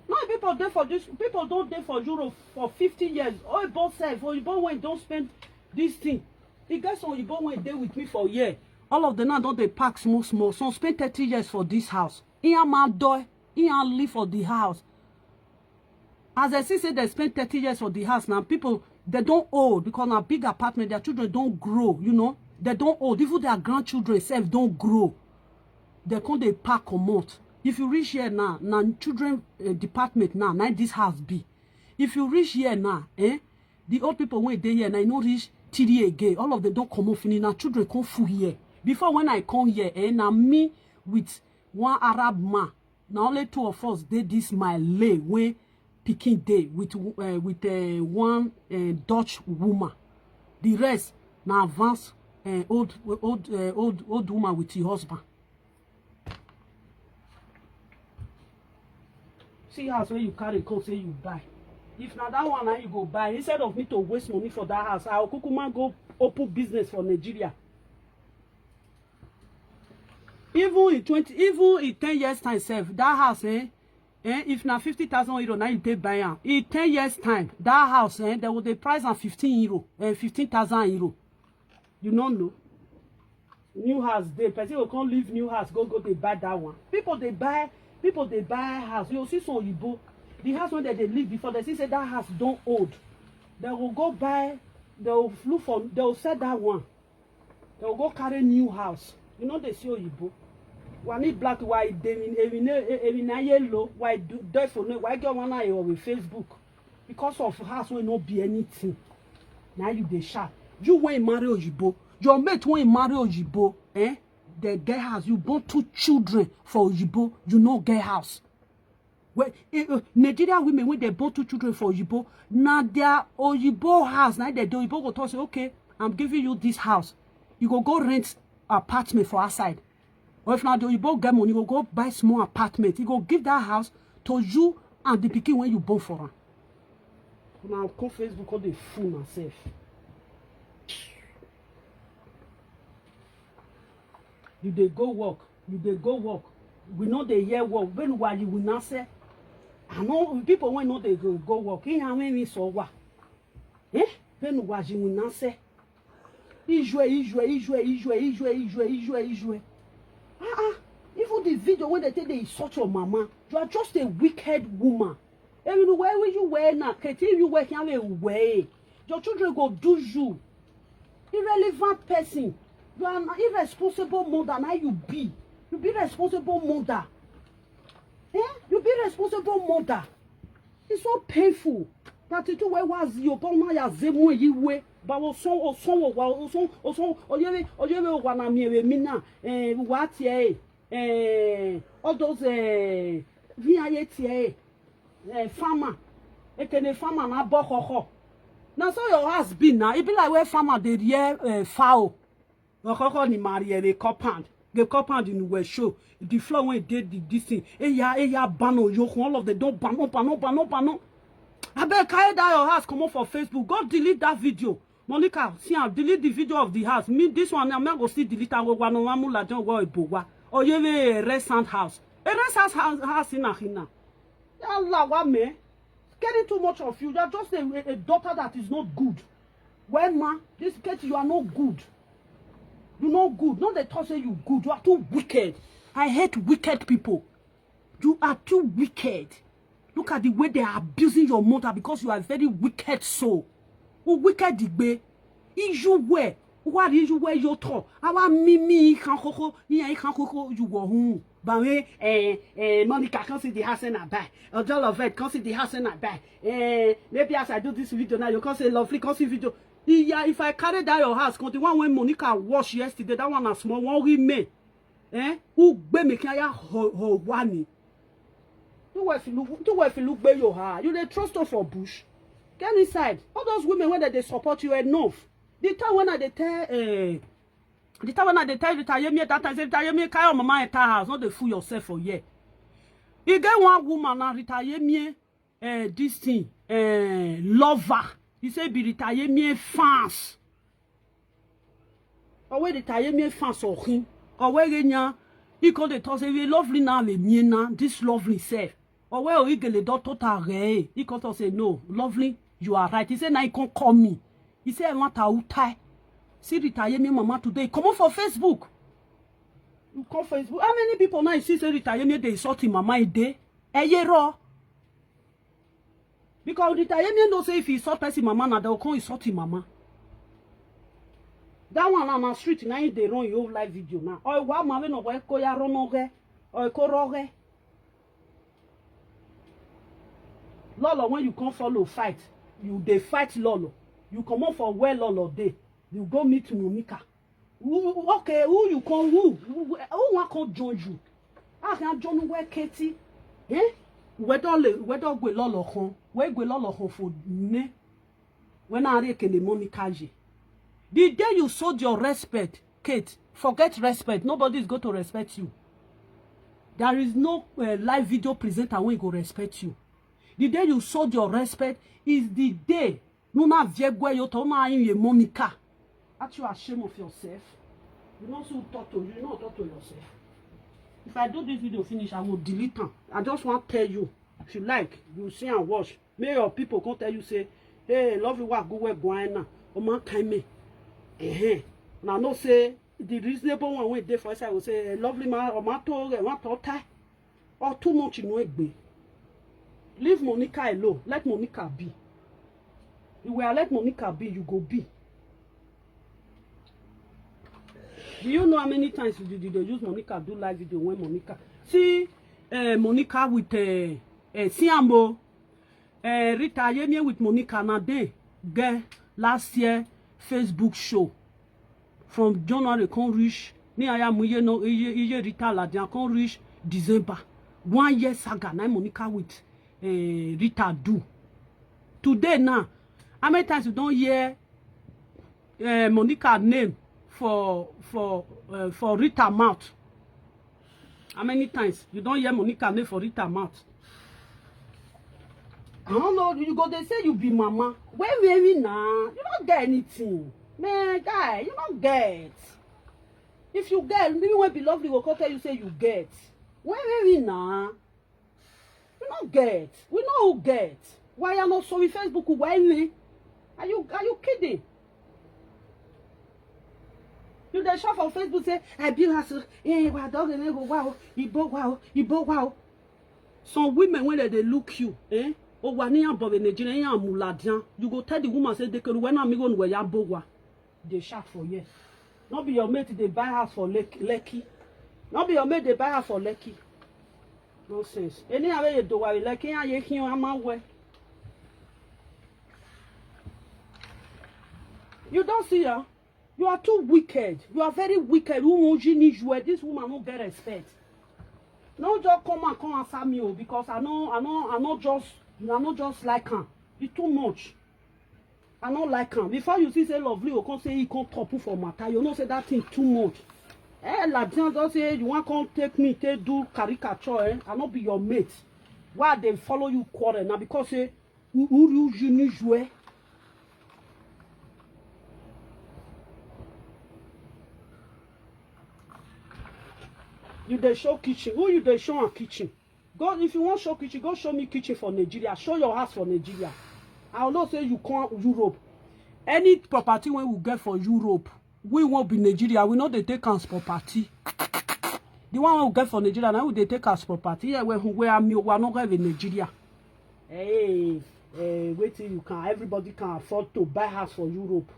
No, people dey for this, people don dey for Europe for fifty years. Oyibo sef, Oyibo wey don spend this thing. E get some Oyibo wey dey with me for here. All of them now don dey pack small small. Some spend thirty years for this house. Iyan ma doi, iyan live for the house. As I see say they spend thirty years for the house now, people, they don old because na big apartment, their children don grow, you know. They don old, even their grandchildren sef don grow. They come dey pack comot. If you reach here now, na children, eh, department now, na this house be. If you reach here now, eh, the old people wey dey here now, e no reach three again. All of them don comot finish. Na children come full here. Before, when I come here, eh, na me with one Arab man. Na only two of us dey this my lay wey pikin dey with, eh, with, eh, one, eh, Dutch woman. The rest na advance, eh, old, old, eh, old, old woman with her husband. See house wey you carry come say you buy. If na that one na you go buy, instead of me to waste money for that house, I go kukuma go open business for Nigeria. Even in twenty, even in ten years time sef, that house, eh, eh, if na fifty thousand euro na you take buy am, in ten years time, that house, eh, they go dey price am fifteen euro, eh, fifteen thousand euro. You no know. New house dey, person go come leave new house, go, go dey buy that one. People dey buy, people dey buy house. You see some Oyibo, the house wey dem dey live before, they see say that house don old. They go go buy, they go look for, they go sell that one. They go go carry new house. You know they see Oyibo. Wani black, why dey in, in, in, in yellow, why do, do for no, why get one eye on Facebook? Because of house wey no be anything. Now you dey shout. You wey marry Oyibo, your mate wey marry Oyibo, eh? They get house. You born two children for Oyibo, you no get house. Well, eh, eh, Nigeria women, when they born two children for Oyibo, na their Oyibo house, na they do. Oyibo go talk say, "Okay, I'm giving you this house. You go go rent apartment for outside." Or if na the Oyibo get money, go go buy small apartment. He go give that house to you and the pikin when you born for am. Now come Facebook, come dey fool myself. You dey go work, you dey go work. We no dey hear work. When why you will not say? I know people when no dey go, go work. He how many so what? Eh? When why you will not say? Ijue, Ijue, Ijue, Ijue, Ijue, Ijue, Ijue, Ijue. Ah, ah. Even the video when they take they insult your mama, you are just a wicked woman. Even where will you wear now? Keti you wear can wear. Your children go do you. Irrelevant person. You are an irresponsible mother. Now you be. You be responsible mother. Eh? You be responsible mother. It's so painful. That it where was your bomb ya zemu you way. But also also also also oyere oyere wana mi ewe mina eh what ye eh all those eh V I A T A eh farmer ekene farmer na bokoko. Na so your house be now. E be like where farmer dey rear eh, fowl. Okoko ni marry a compound. The compound in we show. The floor when did the this thing. Eya eya bano yokun, all of them don bano bano bano bano. Abeg carry that your house comot for Facebook. Go delete that video. Monica, see am, delete the video of the house. Me this one, I'm not go see delete am. Go wa no wa mu la jon go ebo wa. Oyere a rest house. A rest house house in Ahina. Allah wa me. Getting too much of you. You are just a, a, a daughter that is not good. Well, ma, this Kate, you are not good. You not good. No, they talk say you good. You are too wicked. I hate wicked people. You are too wicked. Look at the way they are abusing your mother because you are a very wicked soul. Who wicked igbe? Iju where? What is you where you talk? Our mimi kan koko, iya kan koko, you go home. But when eh, eh, Monica come see the house and I buy, or Joel of Ed come see the house and I buy, eh, maybe as I do this video now, you come say, "Lovely, come see video." Yeah, if I carry that your house, come the one when Monica wash yesterday, that one na small one we me. Eh? Who be me can ya ho ho wani? Do what if you look, do what if you look where you are. You dey trust us for bush. Get inside. All those women when they support you enough. The time when I dey tell eh, the time when I dey tell Rita Yemi that time, say Rita Yemi carry your mama enter house, not dey fool yourself for here. You get one woman now, Rita Yemi, eh, this thing, eh, lover. He say be Rita Yemi fans. Owe Rita Yemi fans of him. Owe Renya. He come dey talk say we lovely now, we me now, this lovely self. Owe o igele don total re. He come talk say no, lovely, you are right. He say now he come call me. He say I want to tie. See Rita Yemi mama today. Come on for Facebook. You come Facebook. How many people now you see say Rita Yemi dey insult him mama a day? A year raw. Because Rita Yemi know say if he insult person mama, now they'll come insult him mama. That one on the street now they run your live video now. Or what man no we ko ya run no ge. Or ko ro ge. Lolo, when you come follow fight, you dey fight Lolo. You come up for where Lolo dey. You go meet Monica. Who, okay, who you come who? Who, who one come join you? I can join where Katie. Eh? Where do le where do gwe Lolo hon? Where gwe Lolo hon for ne? When I reckon the Monica ye. The day you showed your respect, Kate, forget respect. Nobody is going to respect you. There is no uh, live video presenter wey go respect you. The day you showed your respect is the day Nuna Viegwe Yoto Nuna Monica. Aren't you ashamed of yourself? You know who talk to you, you know talk to yourself. If I do this video finish, I will delete them. I just want to tell you, if you like, you see and watch. May your people come tell you say, "Hey, love you, go where Guana, or man came me." Eh, now no say the reasonable one wey dey for inside go say, "Eh, lovely man, or man to, or man to tie, or too much in way." Leave Monica alone. Let Monica be. You will let Monica be, you go be. Do you know how many times you did they use Monica do live video when Monica see uh, Monica with uh, uh, Siambo, uh, Rita Yemie with Monica na dey get last year Facebook show from January come reach ni aya mu iye no iye iye Rita Ladian come reach December. One year saga na Monica with uh, Rita do. Today now, how many times you don't hear uh, Monica name for for uh, for Rita mouth? How many times you don't hear Monica name for Rita mouth? I don't know. You go they say you be mama. Where where we now? You don't get anything, man, guy. You don't get. If you get, maybe when be lovely will come tell you say you get. Where where we now? You no get. We know who get. Why you not showing Facebook? Why me? Are you are you kidding? You dey shout for Facebook say I build house. Eh, wa dog and go wow, ibo wow, ibo wow. Some women when they look you, eh? Oh, wa ni ambo Nigeria, ya muladian. You go tell the woman say they can when I'm going where ya bowa. Dey shout for here. No be your mate dey buy house for Lekki. No be your mate dey buy house for Lekki. Nonsense. Anyhow wey you do worry Lekki and you hear am well. You don't see her. You are too wicked. You are very wicked. Who won't you need you? This woman no get respect. No just come and come answer me oh, because I know I know I know just I know just like her. It's too much. I no like am. Before you see say lovely go come say he come top for matter, you know say that thing too much. Eh, Ladian just say you wan come take me take do caricature eh? I no be your mate. Why I dey follow you quarrel na because say uru you need you eh? You dey show kitchen. Who you dey show am kitchen? Go if you wan show kitchen, go show me kitchen for Nigeria. Show your house for Nigeria. I know say you come Europe. Any property wey we get for Europe, we wan be Nigeria. We no dey take am as property. The one wey we get for Nigeria, na we dey take as property. Yeah, we we are me we are not going to Nigeria. Hey, hey, wait till you can. Everybody can afford to buy house for Europe.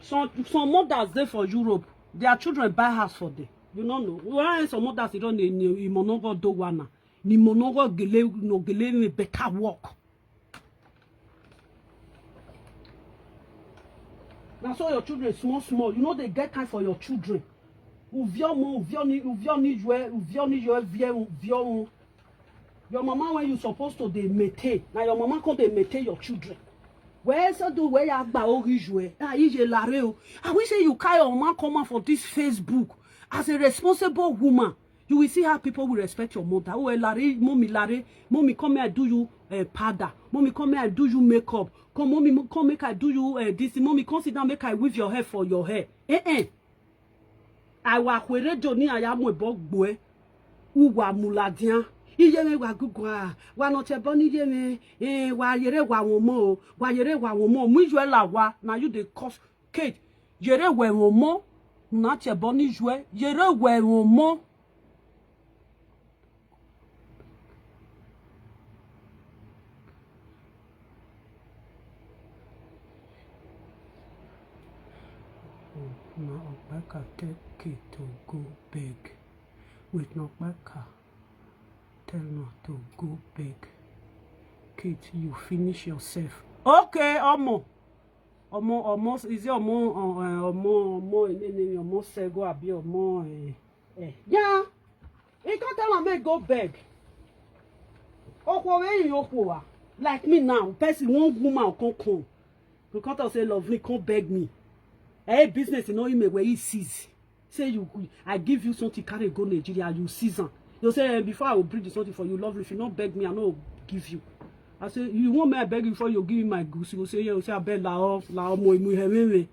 Some some mothers dey for Europe. Their children buy house for them. You no know. Why some others you don't know? Imonogo do wana. Ni monogo gele no gele me better work. Now so your children small small. You know they get time for your children. Uviomo, uvioni, uvioni jwe, uvioni jwe, vie, uviomo. Your mama when you supposed to they maintain. Now your mama come they maintain your children. Where so do where you agba ori jwe? Ah, ije lare o. I wish say you carry your mama come out for this Facebook as a responsible woman. You will see how people will respect your mother. Oh, eh, lare, mommy, lare, mommy, come here, do you uh, powder. Mommy, come here, do you makeup. Come, mommy, come make I do you uh, this. Mommy, come sit down, make I weave your hair for your hair. Eh eh. Awa kwere joni aya mo ebo gbo e. Uwa muladian. Iye me wa gugwa. Wa no te bo ni ye me. Eh, wa yere wa won mo. Wa yere wa won mo. Mu ijo la wa. Na you dey cause Kate. Yere we won mo. Na te bo ni ijo e. Yere we won mo. Na Okpaka take Kate to go beg. With na Okpaka tell na to go beg. Kate, you finish yourself. Okay, omo. Omo, omo, is it omo, uh, omo, omo, omo, omo, sego, abi omo, eh, eh. Yeah. He can't tell am make go beg. Okwo wey you okwo wa. Like me now, person one woman come come. You can't tell say lovely come beg me. Eh, business you know him where he sees. Say you, I give you something, carry go Nigeria, you season. You say eh, before I will bring the something for you, lovely. If you not beg me, I no give you. I say you want me, I beg you before you give me my goods. You say yeah, you say I beg la la mo imu hewe.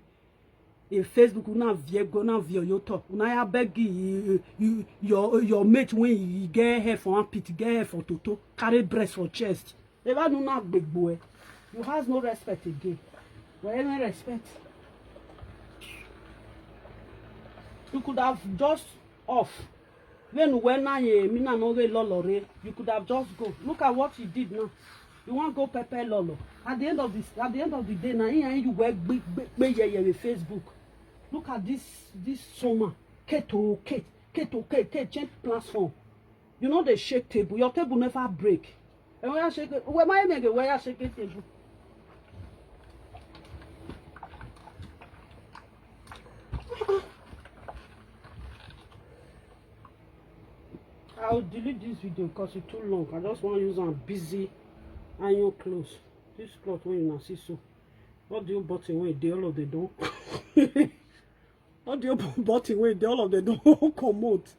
In Facebook, una vie go na vie your top. Una ya beg you, you, your your mate when you get hair for armpit, get hair for toto, carry breast for chest. Eba no na gbegbo e. You has no respect again. Where any respect? You could have just off. When when I eh, me na no re lolo re, you could have just go. Look at what you did now. You want go pepper lolo. At the end of this, at the end of the day, now here you were big big big yeah yeah with Facebook. Look at this this summer. Keto Kate, Keto Kate, Kate change platform. You know they shake table. Your table never break. And where I shake it, where my nigga, where I shake it table. I'll delete this video because it's too long. I just want to use some busy iron clothes. This cloth when you see so. What do you bought away? They all of them don't. All the open bottle wey dey, all of them don comot.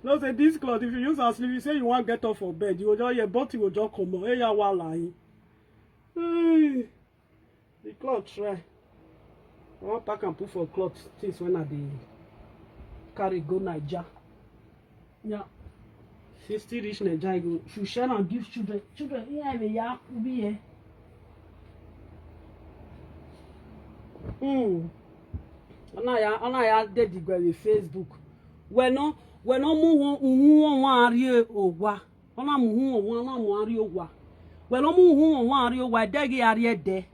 No say this cloth, if you use am sleep, you say you wan get up for bed, you go just hear bottle go just comot. Hey, ya wa lie. Hey, the cloth try. I wan pack and put for cloth things when I dey carry go Naija. Yeah. She still reach Naija, go. She share and give children. Children, here I may ya be here. Hmm. Ona ya, ona ya dey the girl with Facebook. We no, we no mu won, mu won wan ari owa. Ona mu hu won, ona mu ari owa. We no mu hu won wan ari owa, dey gi ari ede.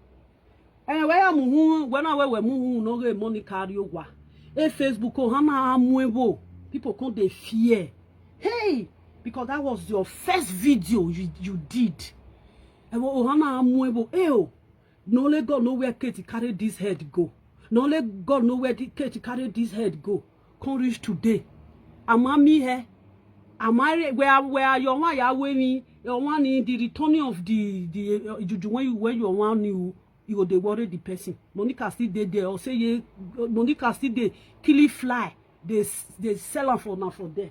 Eh, where am who when I wear mu who no get money carry over. A Facebook oh hana amuevo. People come they fear. Hey, because that was your first video you, you did. And oh hana amuevo. Eh, oh. No let God know where Katie carry this head go. No let God know where the, Katie carry this head go. Come reach today. Am I me here? Am I where where your one ya wearing? Your one in the returning of the the uh, juju when you when you want you you go dey worry the person. Monica still dey there or say ye Monica still dey kill fly. They they sell am for now for there.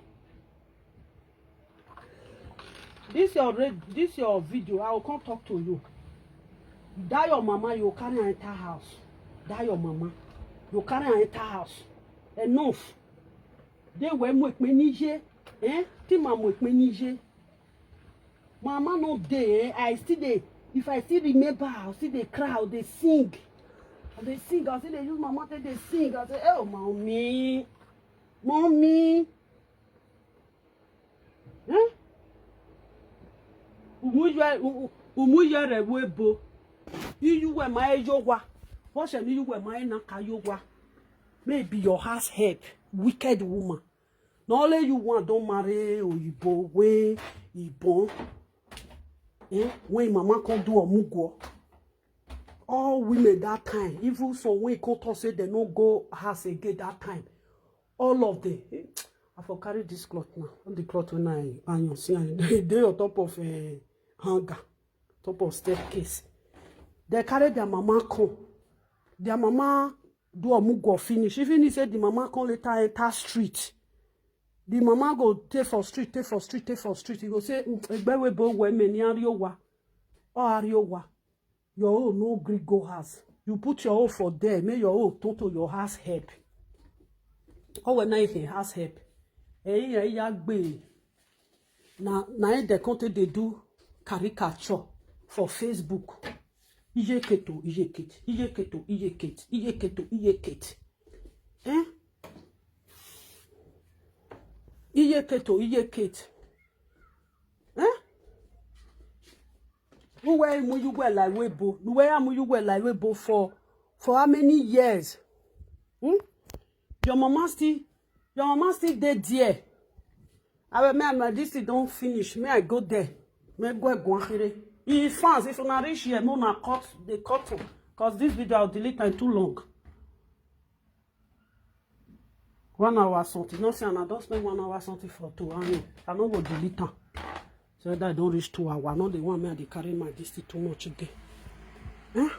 This your red this your video. I will come talk to you. That your mama you carry her enter house. That your mama you carry her enter house. Enough. They were make me nije. Eh? Tima make me nije. Mama no dey, eh? I still dey. If I still remember, I still dey cry, I dey sing. I dey sing, I still dey use my mouth take dey sing. I say, oh, mommy, mommy. Eh? Umuyere webo. Iyuwe ma eyowa. Wose ni yuwe ma ena ka yowa. Maybe your house help, wicked woman. Na only you one don marry oyibo wey e born. Eh? When mama come do omugo. All women that time, even some wey come talk say dem no go house again that time. All of them. Eh? I for carry this cloth now. All the cloth wey I iron, see, I dey on top of a hanger, top of staircase. They carry their mama come. Their mama do omugo finish. Even he say the mama come later enter street. The mama go take for street, take for street, take for street. He go say, "Mm, egbe wey bo we me ni ariowa. Oh, ariowa. Your own no gree go house. You put your own for there. Make your own turn to your house help." Oh, when I say house help. Eh, yeah, yeah, gbe. Na, na im dem come take dey do caricature for Facebook. Iyeketo, iyeket, iyeketo, iyeket, iyeketo, iyeket. Eh? Iyeketo, iyeket. Eh? Who were Muyuwe like Webo? Who were Muyuwe like Webo for, for how many years? Hmm? Your mama still, your mama still dey there. I will, man, this thing don finish. May I go there? May I go, go here. If fans, if una reach here, no, na cut, they cut am. 'Cause this video, I'll delete am, too long. One hour something. No, say, I don spend one hour something for two hours. I no go delete am. So that I don reach two hours. No, the one me, I dey carry my this thing too much again. Huh?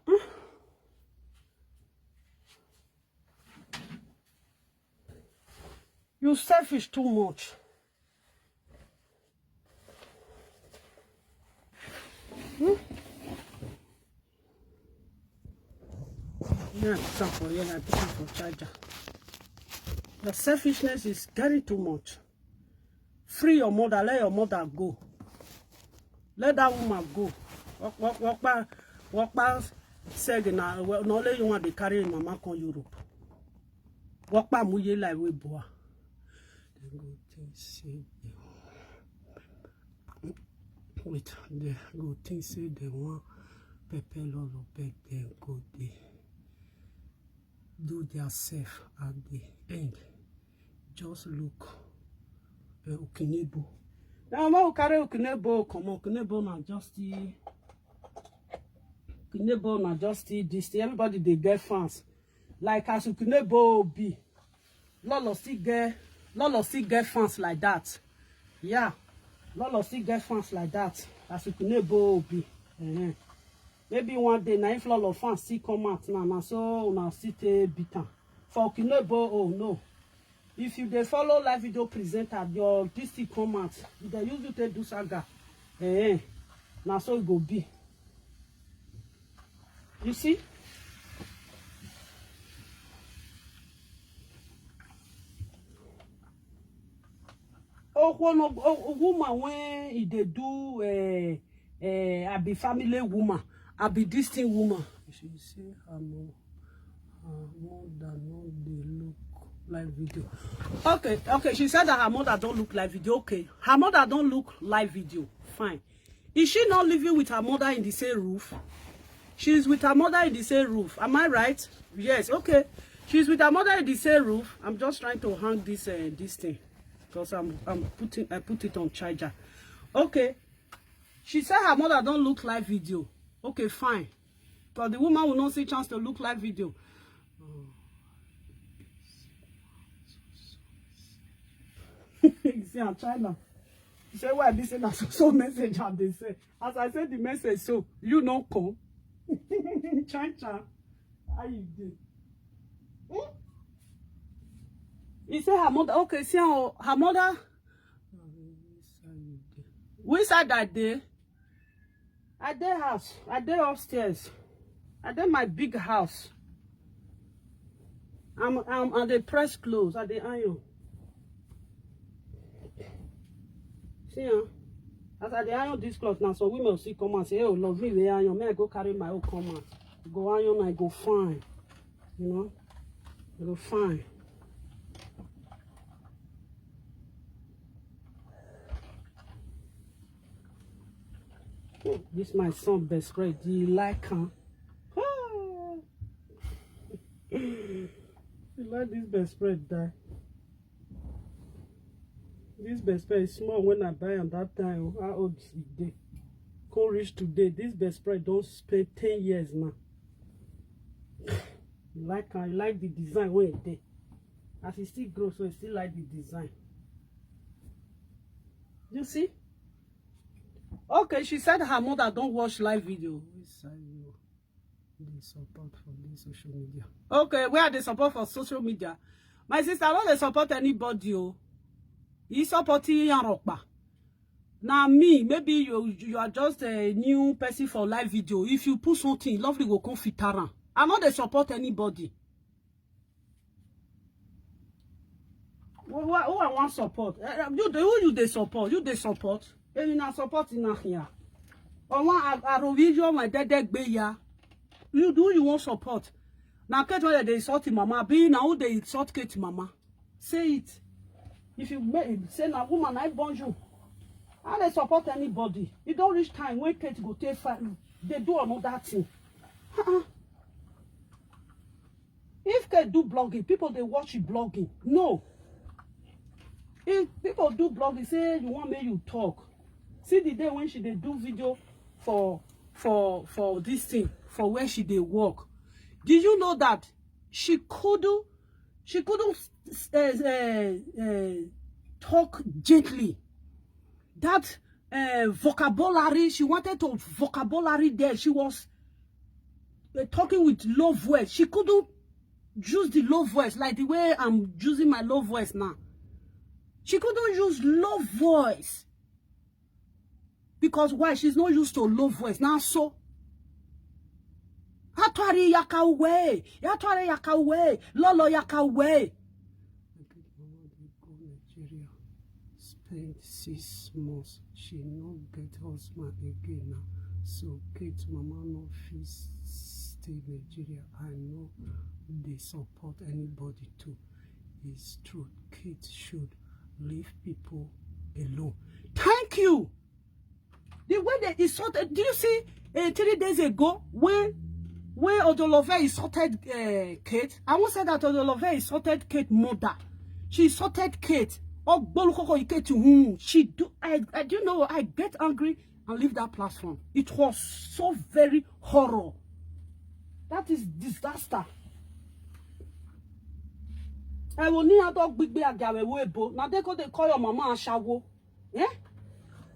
Huh? You selfish too much. Hmm? Yeah, put am for here, I put am for charger. Your selfishness is getting too much. Free your mother, let your mother go. Let that woman go. Walk, walk, walk back, walk back. Say na, well, no, let you want to carry your mama come Europe. Walk back, muye like we boy. They go think say they, wait, they go think say they want pepper lolo, but they go, they do their self at the end. Just look, uh, Okinebo. Now, I will carry Okinebo. Come on, Okinebo now, just the, Okinebo now, just the, this thing. Everybody, they get fans. Like as Okinebo be, Lolo still get, Lolo still get fans like that. Yeah, Lolo still get fans like that. As Okinebo be. Uh-huh. Maybe one day, now if Lolo fans still come out now, now so now still take beat am. For Okinebo, oh no. If you dey follow live video presenter, your this thing come out. If they use you take do saga, eh, now so it go be. You see? Oh, one of, oh, woman when e dey do, eh, eh, I be family woman, I be this thing woman. She say her mom, her mother no dey look live video. Okay, okay. She said that her mother don't look live video. Okay, her mother don't look live video. Fine. Is she not living with her mother in the same roof? She's with her mother in the same roof. Am I right? Yes. Okay. She's with her mother in the same roof. I'm just trying to hang this, uh, this thing, because I'm, I'm putting, I put it on charger. Okay. She said her mother don't look live video. Okay, fine. Because the woman will not see chance to look live video. See, I'm China. She said, "Why this is so, so message?" And they say, as I said the message, so you no come. China, how you dey? Hmm? He said her mother. Okay, see, her, her mother. Which side that day? I dey house. I dey upstairs. I dey my big house. I'm, I'm, I dey press clothes. I dey iron. See, huh? As I dey iron this cloth now, some women will still come and say, "Oh, love me, we iron. May I go carry my own come out? Go iron, I go fine. You know, I go fine." This my son best friend, he like am. Ah. This best friend die. This best friend is small when I buy am that time. Oh, how old is e dey? Come reach today. This best friend don spend ten years now. You like am, you like the design wey e dey. As e still grow, so e still like the design. You see? Okay, she said her mother don't watch live video. Who is Sayo? Dey support for this social media. Okay, where are they support for social media? My sister, I don't dey support anybody. Oh, you supporting Yaropa. Now me, maybe you you are just a new person for live video. If you put something, lovely go come fit around. I no dey support anybody. Who, who, who I want support? Eh, eh, you, the, who you dey support? You dey support? Emi na support in here. Or one arovision my dede gbe ya. You do you want support? Now catch whether they insult him mama. Be now who they insult Kate mama. Say it. If you make say na woman I born you. I dey support anybody. You don't reach time when Kate go take fight. They do another thing. Uh-uh. If Kate do blogging, people they watch you blogging. No. If people do blogging, say you want me you talk. See the day when she dey do video for for for this thing, for where she dey work. Did you know that she couldn't she couldn't uh, uh, uh, talk gently? That uh, vocabulary, she wanted to vocabulary there. She was uh, talking with low voice. She couldn't use the low voice like the way I'm using my low voice now. She couldn't use low voice because why? She's not used to low voice. Now so Atwari yaka away, Atwari yaka away, Lolo yaka away. Spend six months. She no get husband again now. So Kate mama no fit stay Nigeria. I no dey support anybody too. It's true. Kate should leave people alone. Thank you. The way they insulted, do you see uh, three days ago when when Odolove insulted uh, Kate? I won't say that Odolove insulted Kate mother. She insulted Kate. Oh, Bolukoko Kate, hmm. She do. I, I do you know. I get angry and leave that platform. It was so very horror. That is disaster. I will need a dog big be a gawe webo. Now they go they call your mama a shawo. Eh?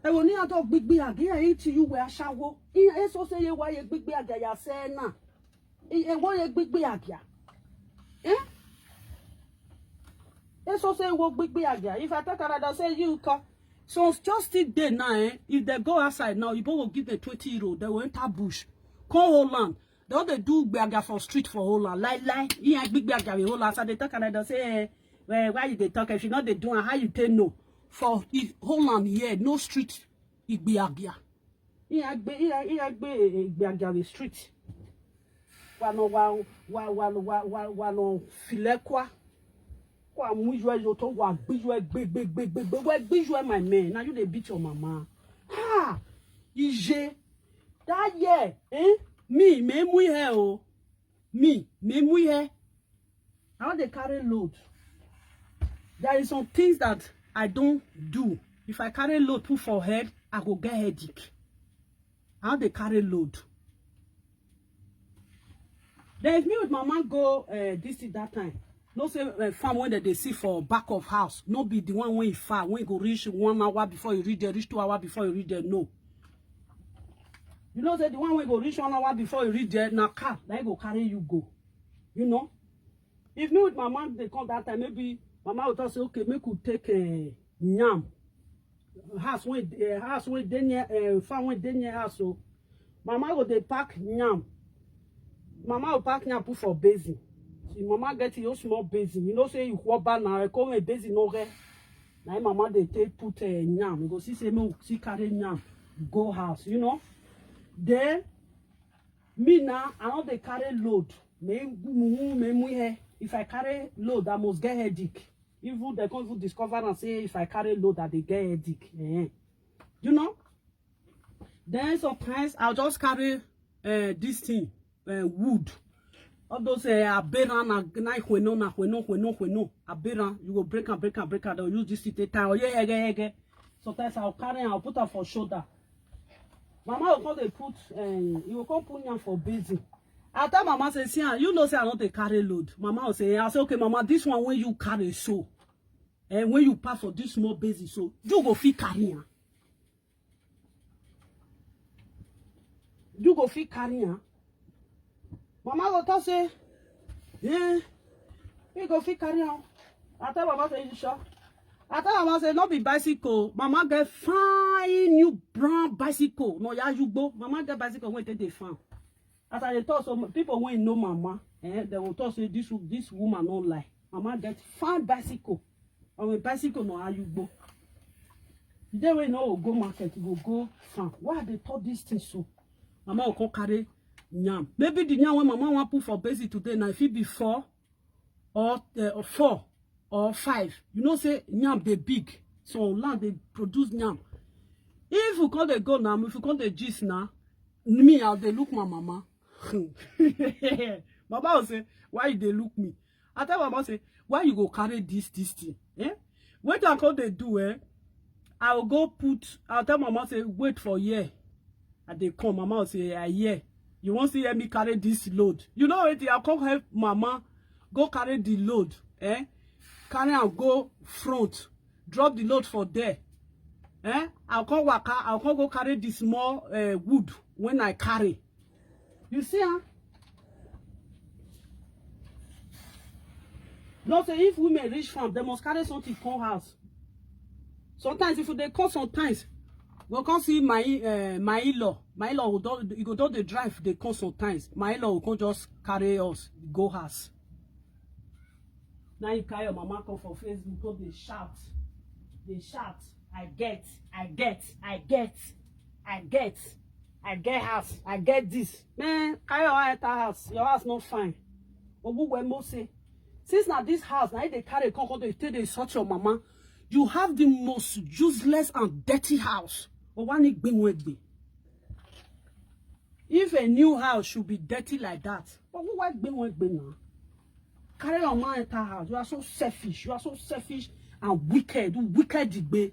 I will need a dog big be a gear into you where shawo. In a so say why a big be a gaya say na. Ewo ye gbigbe agia. Eh? Eso say ewo gbigbe agia. If I take another say you come. So just still there now, eh? If they go outside now, you go give them twenty euro, they will enter bush. Come Holland. They all they do gbaga for street for Holland. Lie lie. Yeah, gbigbe agia with Holland. So they take another say, eh, well, why you they talk? If you not they do and how you take no. For if Holland here, no street, igbe agia. Iya gbe iya iya gbe igbe agia with street. Wa no wa wa wa wa wa wa no filekwa. Kwa mu yo yo to wa gbi yo gbe gbe gbe gbe gbe wa gbi yo my man. Now you dey beat your mama. Ha! Ije. That year, eh? Me, me mu here o. Me, me mu here. I want to carry load. There is some things that I don't do. If I carry load put for head, I go get headache. I want to carry load. Then if me with my man go uh, this thing that time, no say uh, farm when they see for back of house, no be the one when you far, when you go reach one hour before you reach there, reach two hour before you reach there, no. You know say the one when you go reach one hour before you reach there, na car, na e go carry you go. You know? If me with my man they come that time, maybe my man will talk say, okay, make we take a uh, yam. House wey uh, house wey dey near uh, farm wey dey near house o. Mama go dey pack yam. Mama go pack yam put for basin. See, mama get your small basin. You know say you walk back now, I come a basin no get. Na im mama dey take put uh, yam. You go see say make we see carry yam go house, you know. Then me now, I no dey carry load. Me mumu me muhe. If I carry load, I must get headache. Even they come even discover and say if I carry load, I dey get headache. Eh. You know? Then sometimes I'll just carry uh, this thing, uh, wood. All those uh, aberan na na hweno na hweno hweno hweno aberan. You go break am, break am, break am. They'll use this to take time. Oh yeah, yeah, yeah, yeah. Sometimes I'll carry am, I'll put am for shoulder. Mama will come dey put, um, you go come put yam for basin. I tell mama say, see, ah, you know say I no dey carry load. Mama will say, I say, okay, mama, this one wey you carry so, and when you pass for this small basin, so you go fit carry am. You go fit carry am. Mama go talk say, yeah, you go fit carry am. I tell mama say, you sure? I tell mama say, no be bicycle. Mama get fine new brown bicycle. No, ya you go. Mama get bicycle wey take dey farm. As I dey talk, so people wey know mama, eh, they will talk say this wo- this woman no lie. Mama get fine bicycle. On a bicycle no ayugbo. The day wey no go go market, you go go farm. Why they talk this thing so? Mama will come carry yam. Maybe the yam wey mama wan put for basin today na, if it be four or uh, four or five. You know say yam dey big, so land dey produce yam. If you come dey go now, if you come dey gist now, me I dey look my mama. Mama will say, why you dey look me? I tell mama say, why you go carry this this thing? Eh? Wetin I come dey do? Eh? I will go put. I tell mama say, wait for here. I dey come. Mama will say, I hear. You wan still hear me carry this load? You know wetin? I come help mama go carry the load. Eh? Carry am go front. Drop the load for there. Eh? I come waka. I come go carry the small uh, wood when I carry. You see, huh? No say if women reach farm, they must carry something come house. Sometimes if they come, sometimes we come see my uh, my in-law. My in-law will don, you go don dey drive. They come sometimes. My in-law will come just carry us go house. Now you carry your mama come for Facebook, come dey shout, dey shout. I get, I get, I get, I get, I get house, I get this. Man, carry your enter house. Your house not fine. Ogugwe Mose. Since now this house, now they carry come, come dey take dey insult your mama. You have the most useless and dirty house. Owani gbinwegbe. If a new house should be dirty like that, but who why gbinwegbe now? Carry your man enter house. You are so selfish. You are so selfish and wicked. You wicked igbe.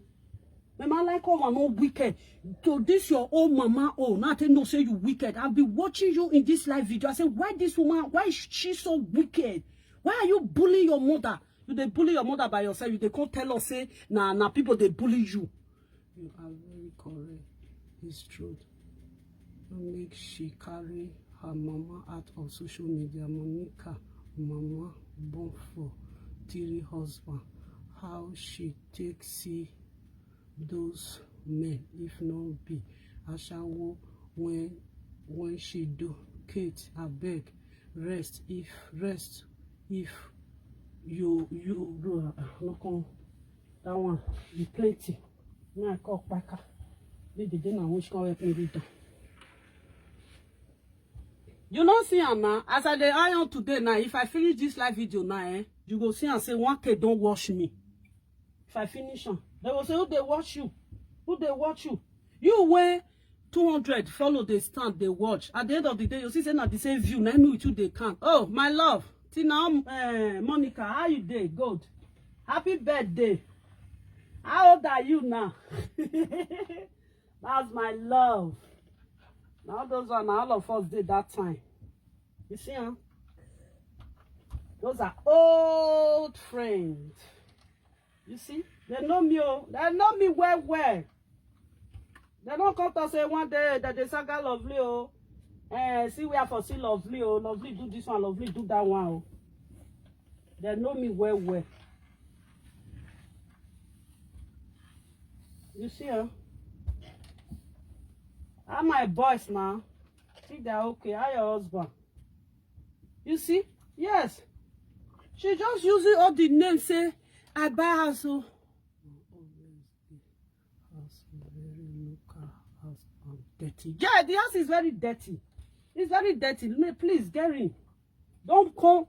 My man like all man no wicked. To this your old mama, oh, now they know say you wicked. I've been watching you in this live video. I say, why this woman? Why is she so wicked? Why are you bullying your mother? You dey bully your mother by yourself. You dey come tell us say na na people dey bully you. You are very correct. It's true. Don't make she carry her mama out of social media. Monica, mama born for three husband. How she take see those men if no be ashawo when when she do? Kate, abeg, rest if rest if you you no come that one be plenty. Now I call Paka. Make the day now which come help me read am. You no see am now. As I dey iron today now, if I finish this live video now, eh, you go see and say one K don't watch me. If I finish am, they will say, who they watch you? Who they watch you? You wey two hundred follow dey stand dey watch. At the end of the day, you see say na the same view na me with you dey count. Oh, my love, Tina, um, eh, Monica, how you dey? Good. Happy birthday. How old are you now? That's my love. Now those are all of us did that time. You see, huh? Those are old friends. You see, they know me. Oh, they know me well, well. They don't come to say one day that they saga Lovely. Oh, eh, see where for see Lovely. Oh, Lovely do this one, Lovely do that one. Oh, they know me well, well. You see, huh? How my boys now? See, they're okay. How your husband? You see? Yes. She just using all the names say, I buy house. Oh. House very local house and dirty. Yeah, the house is very dirty. It's very dirty. May please get in. Don't come.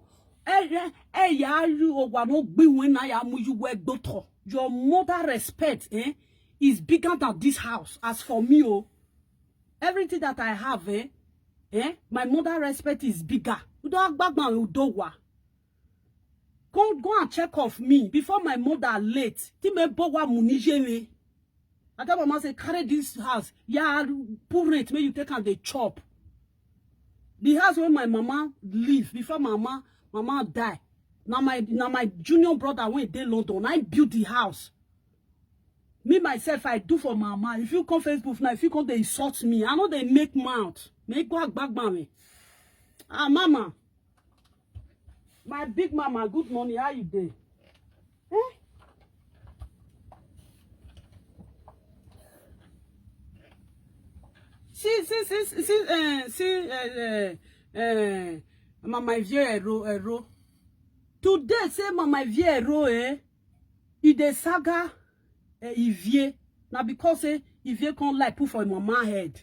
Hey, hey, hey, yeah, you oh, no be when I am you were daughter. Your mother respect, eh, is bigger than this house. As for me, oh, everything that I have, eh, Eh? My mother respect is bigger. Udo agbagban udo wa. Come go and check of me before my mother late. Ti me bo wa mu ni je me. I tell mama say carry this house. Yeah, poor rate make you take am dey chop. The house where my mama live before mama mama die. Now my now my junior brother when dey London, I build the house. Me myself, I do for mama. If you come Facebook now, if you come they insult me, I know they make mouth. Make go back me. Ah, mama. My big mama, good morning. How you dey? Eh? See, see, see, see, uh, see, uh, uh, uh, Mama Ivie Ero, Ero. Today, say Mama Ivie Ero, eh? E dey saga, eh, Ivie. Na because say Ivie come like put for im mama head.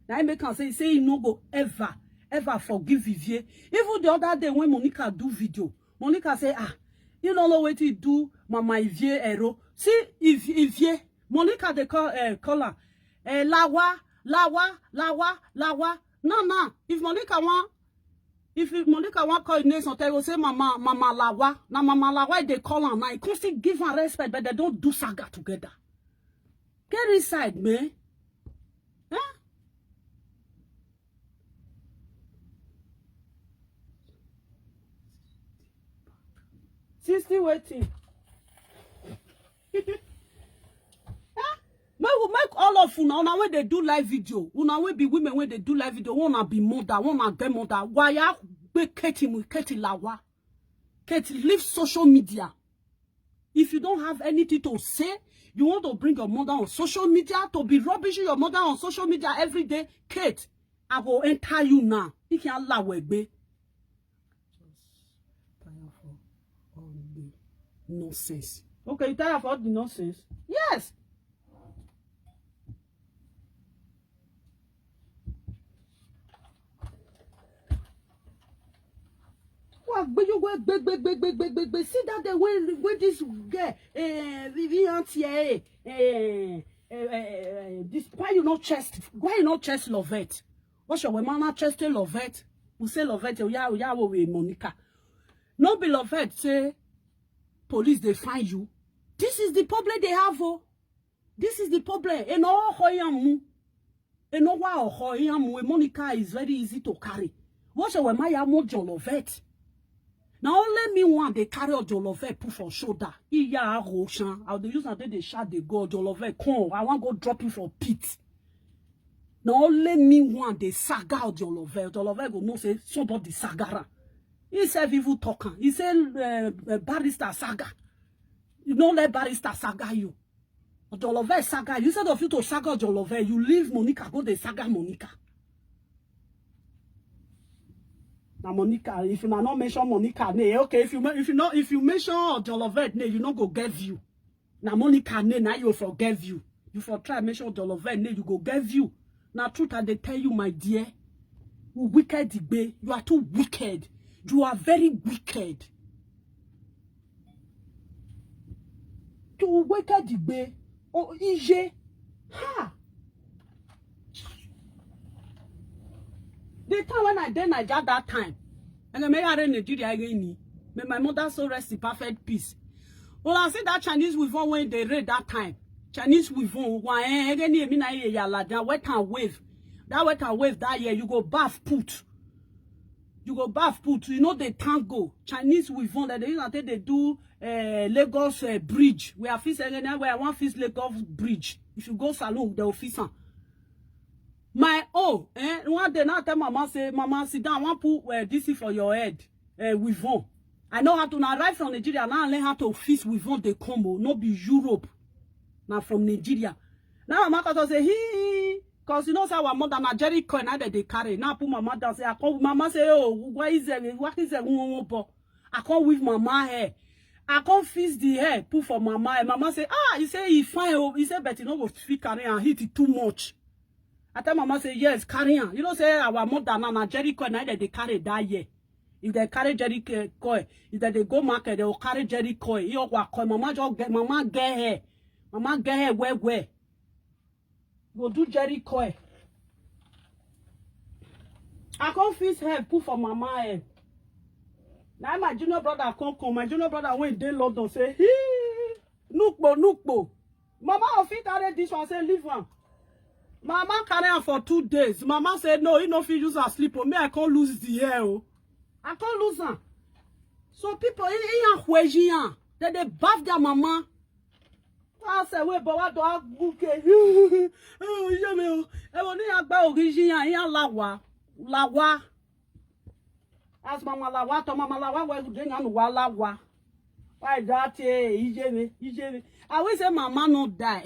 Na im make am say, say e no go ever, ever forgive Ivie. Even the other day when Monica do video, Monica say, ah, you no know wetin do Mama Ivie Ero. See, Iv-, Ivie, Monica dey call, eh, call her, eh, Lawa, Lawa, Lawa, Lawa. No, no. If Monica wan, if Monica wan call im name, sometimes go say, Mama, Mama Lawa. Na Mama Lawa dey call am now. E come still give am respect, but they don do saga together. Get inside, man. Eh? Sixty waiting. Make we make all of una, una wey dey do live video, una wey be women wey dey do live video, una be mother, una get mother. Why ya be Katie mu Katie Lawa? Katie, leave social media. If you don't have anything to say, you want to bring your mother on social media to be rubbishing your mother on social media every day, Kate, I go enter you now. You can allow it, babe. Just tire for all the nonsense. Okay, you tire for all the nonsense? Yes. Wa gbe, you go gbe, gbe, gbe, gbe, gbe, gbe, gbe. See that day when, when this girl, eh, Vivian Thier, eh, eh, eh, eh, eh, this, why you not chest, why you not chest Lovette? What's your woman not chest Lovette? We say Lovette, oh, yeah, oh, yeah, oh, we Monica. No be Lovette say police dey find you. This is the problem they have, oh. This is the problem. E no ho yamu. E no wa ho yamu. E Monica is very easy to carry. What your woman ya mo Jollovet? Now only me one they carry Jollovet put for shoulder. Iya Roshan. How they use and they shout they go Jollovet. Come, I want go drop you for pit. Now only me one they saga Jollovet. Jollovet go know say somebody saga am. He said evil talker. He said, uh, uh, barrister saga. You don't let barrister saga you. Jollovet saga. You said of you to saga Jollovet. You leave Monica, go they saga Monica. Now Monica, if you not mention Monica name, okay. If you if you not if you mention Jollovet name, you not go get view. Now Monica name, now you forgive you. You for try mention Jollovet name, you go get view. Now truth I they tell you, my dear, you wicked Igbe. You are too wicked. You are very wicked. You wicked Igbe. Oh, Ije. Ha. The time when I did Nigeria that time, and I may in Nigeria again. May my mother so rest in perfect peace. Well, I see that Chinese weave when they raid that time. Chinese weave, why, eh, again, me na ye ya la, that wet and wave. That wet and wave that year, you go bath put. You go bath put. You know the tango. Chinese weave that they use and take they do, eh, Lagos, eh, bridge. We are fix again where I want fix Lagos bridge. If you go salon, they will fix am. My oh, eh, one day now tell mama say, mama, sit down, I want put, eh, this thing for your head, eh, weave on. I know how to now arrive from Nigeria, now I learn how to fix weave on the combo, no be Europe. Now from Nigeria. Now mama come say, he, cause you know say our mother na Jericho and that they carry. Now put mama down, say, I call mama say, oh, why is there, what is there, but I can't weave mama hair. I can't fix the hair, put for mama hair. Mama say, ah, he say he fine, oh, he say, but you know go fit carry and heat it too much. I tell mama say, yes, carry am. You know say our mother now na Jericho na that they carry that year. If they carry Jericho, if they, they go market, they will carry Jericho. You go call mama just get, mama get hair. Mama get hair well well. Go do Jericho. I come fix head put for mama head. Na my junior brother come come. My junior brother wey dey London say, "Hee, nukpo, nukpo." Mama go fit carry this one, say, "Leave am." Mama carry am for two days. Mama say, "No, he no fit use am sleep o. Me, I come lose the hair o. I come lose am." So people, he, he and Kweji yan. They, they bath their mama. I say, "Wait, but what do I book it?" Oh, yeah, me. I want to buy Origin yan. He and Lawa. Lawa. As Mama Lawa, to Mama Lawa, where you drink and Lawa. Why that? Eh, Ijebe, Ijebe. I will say Mama no die.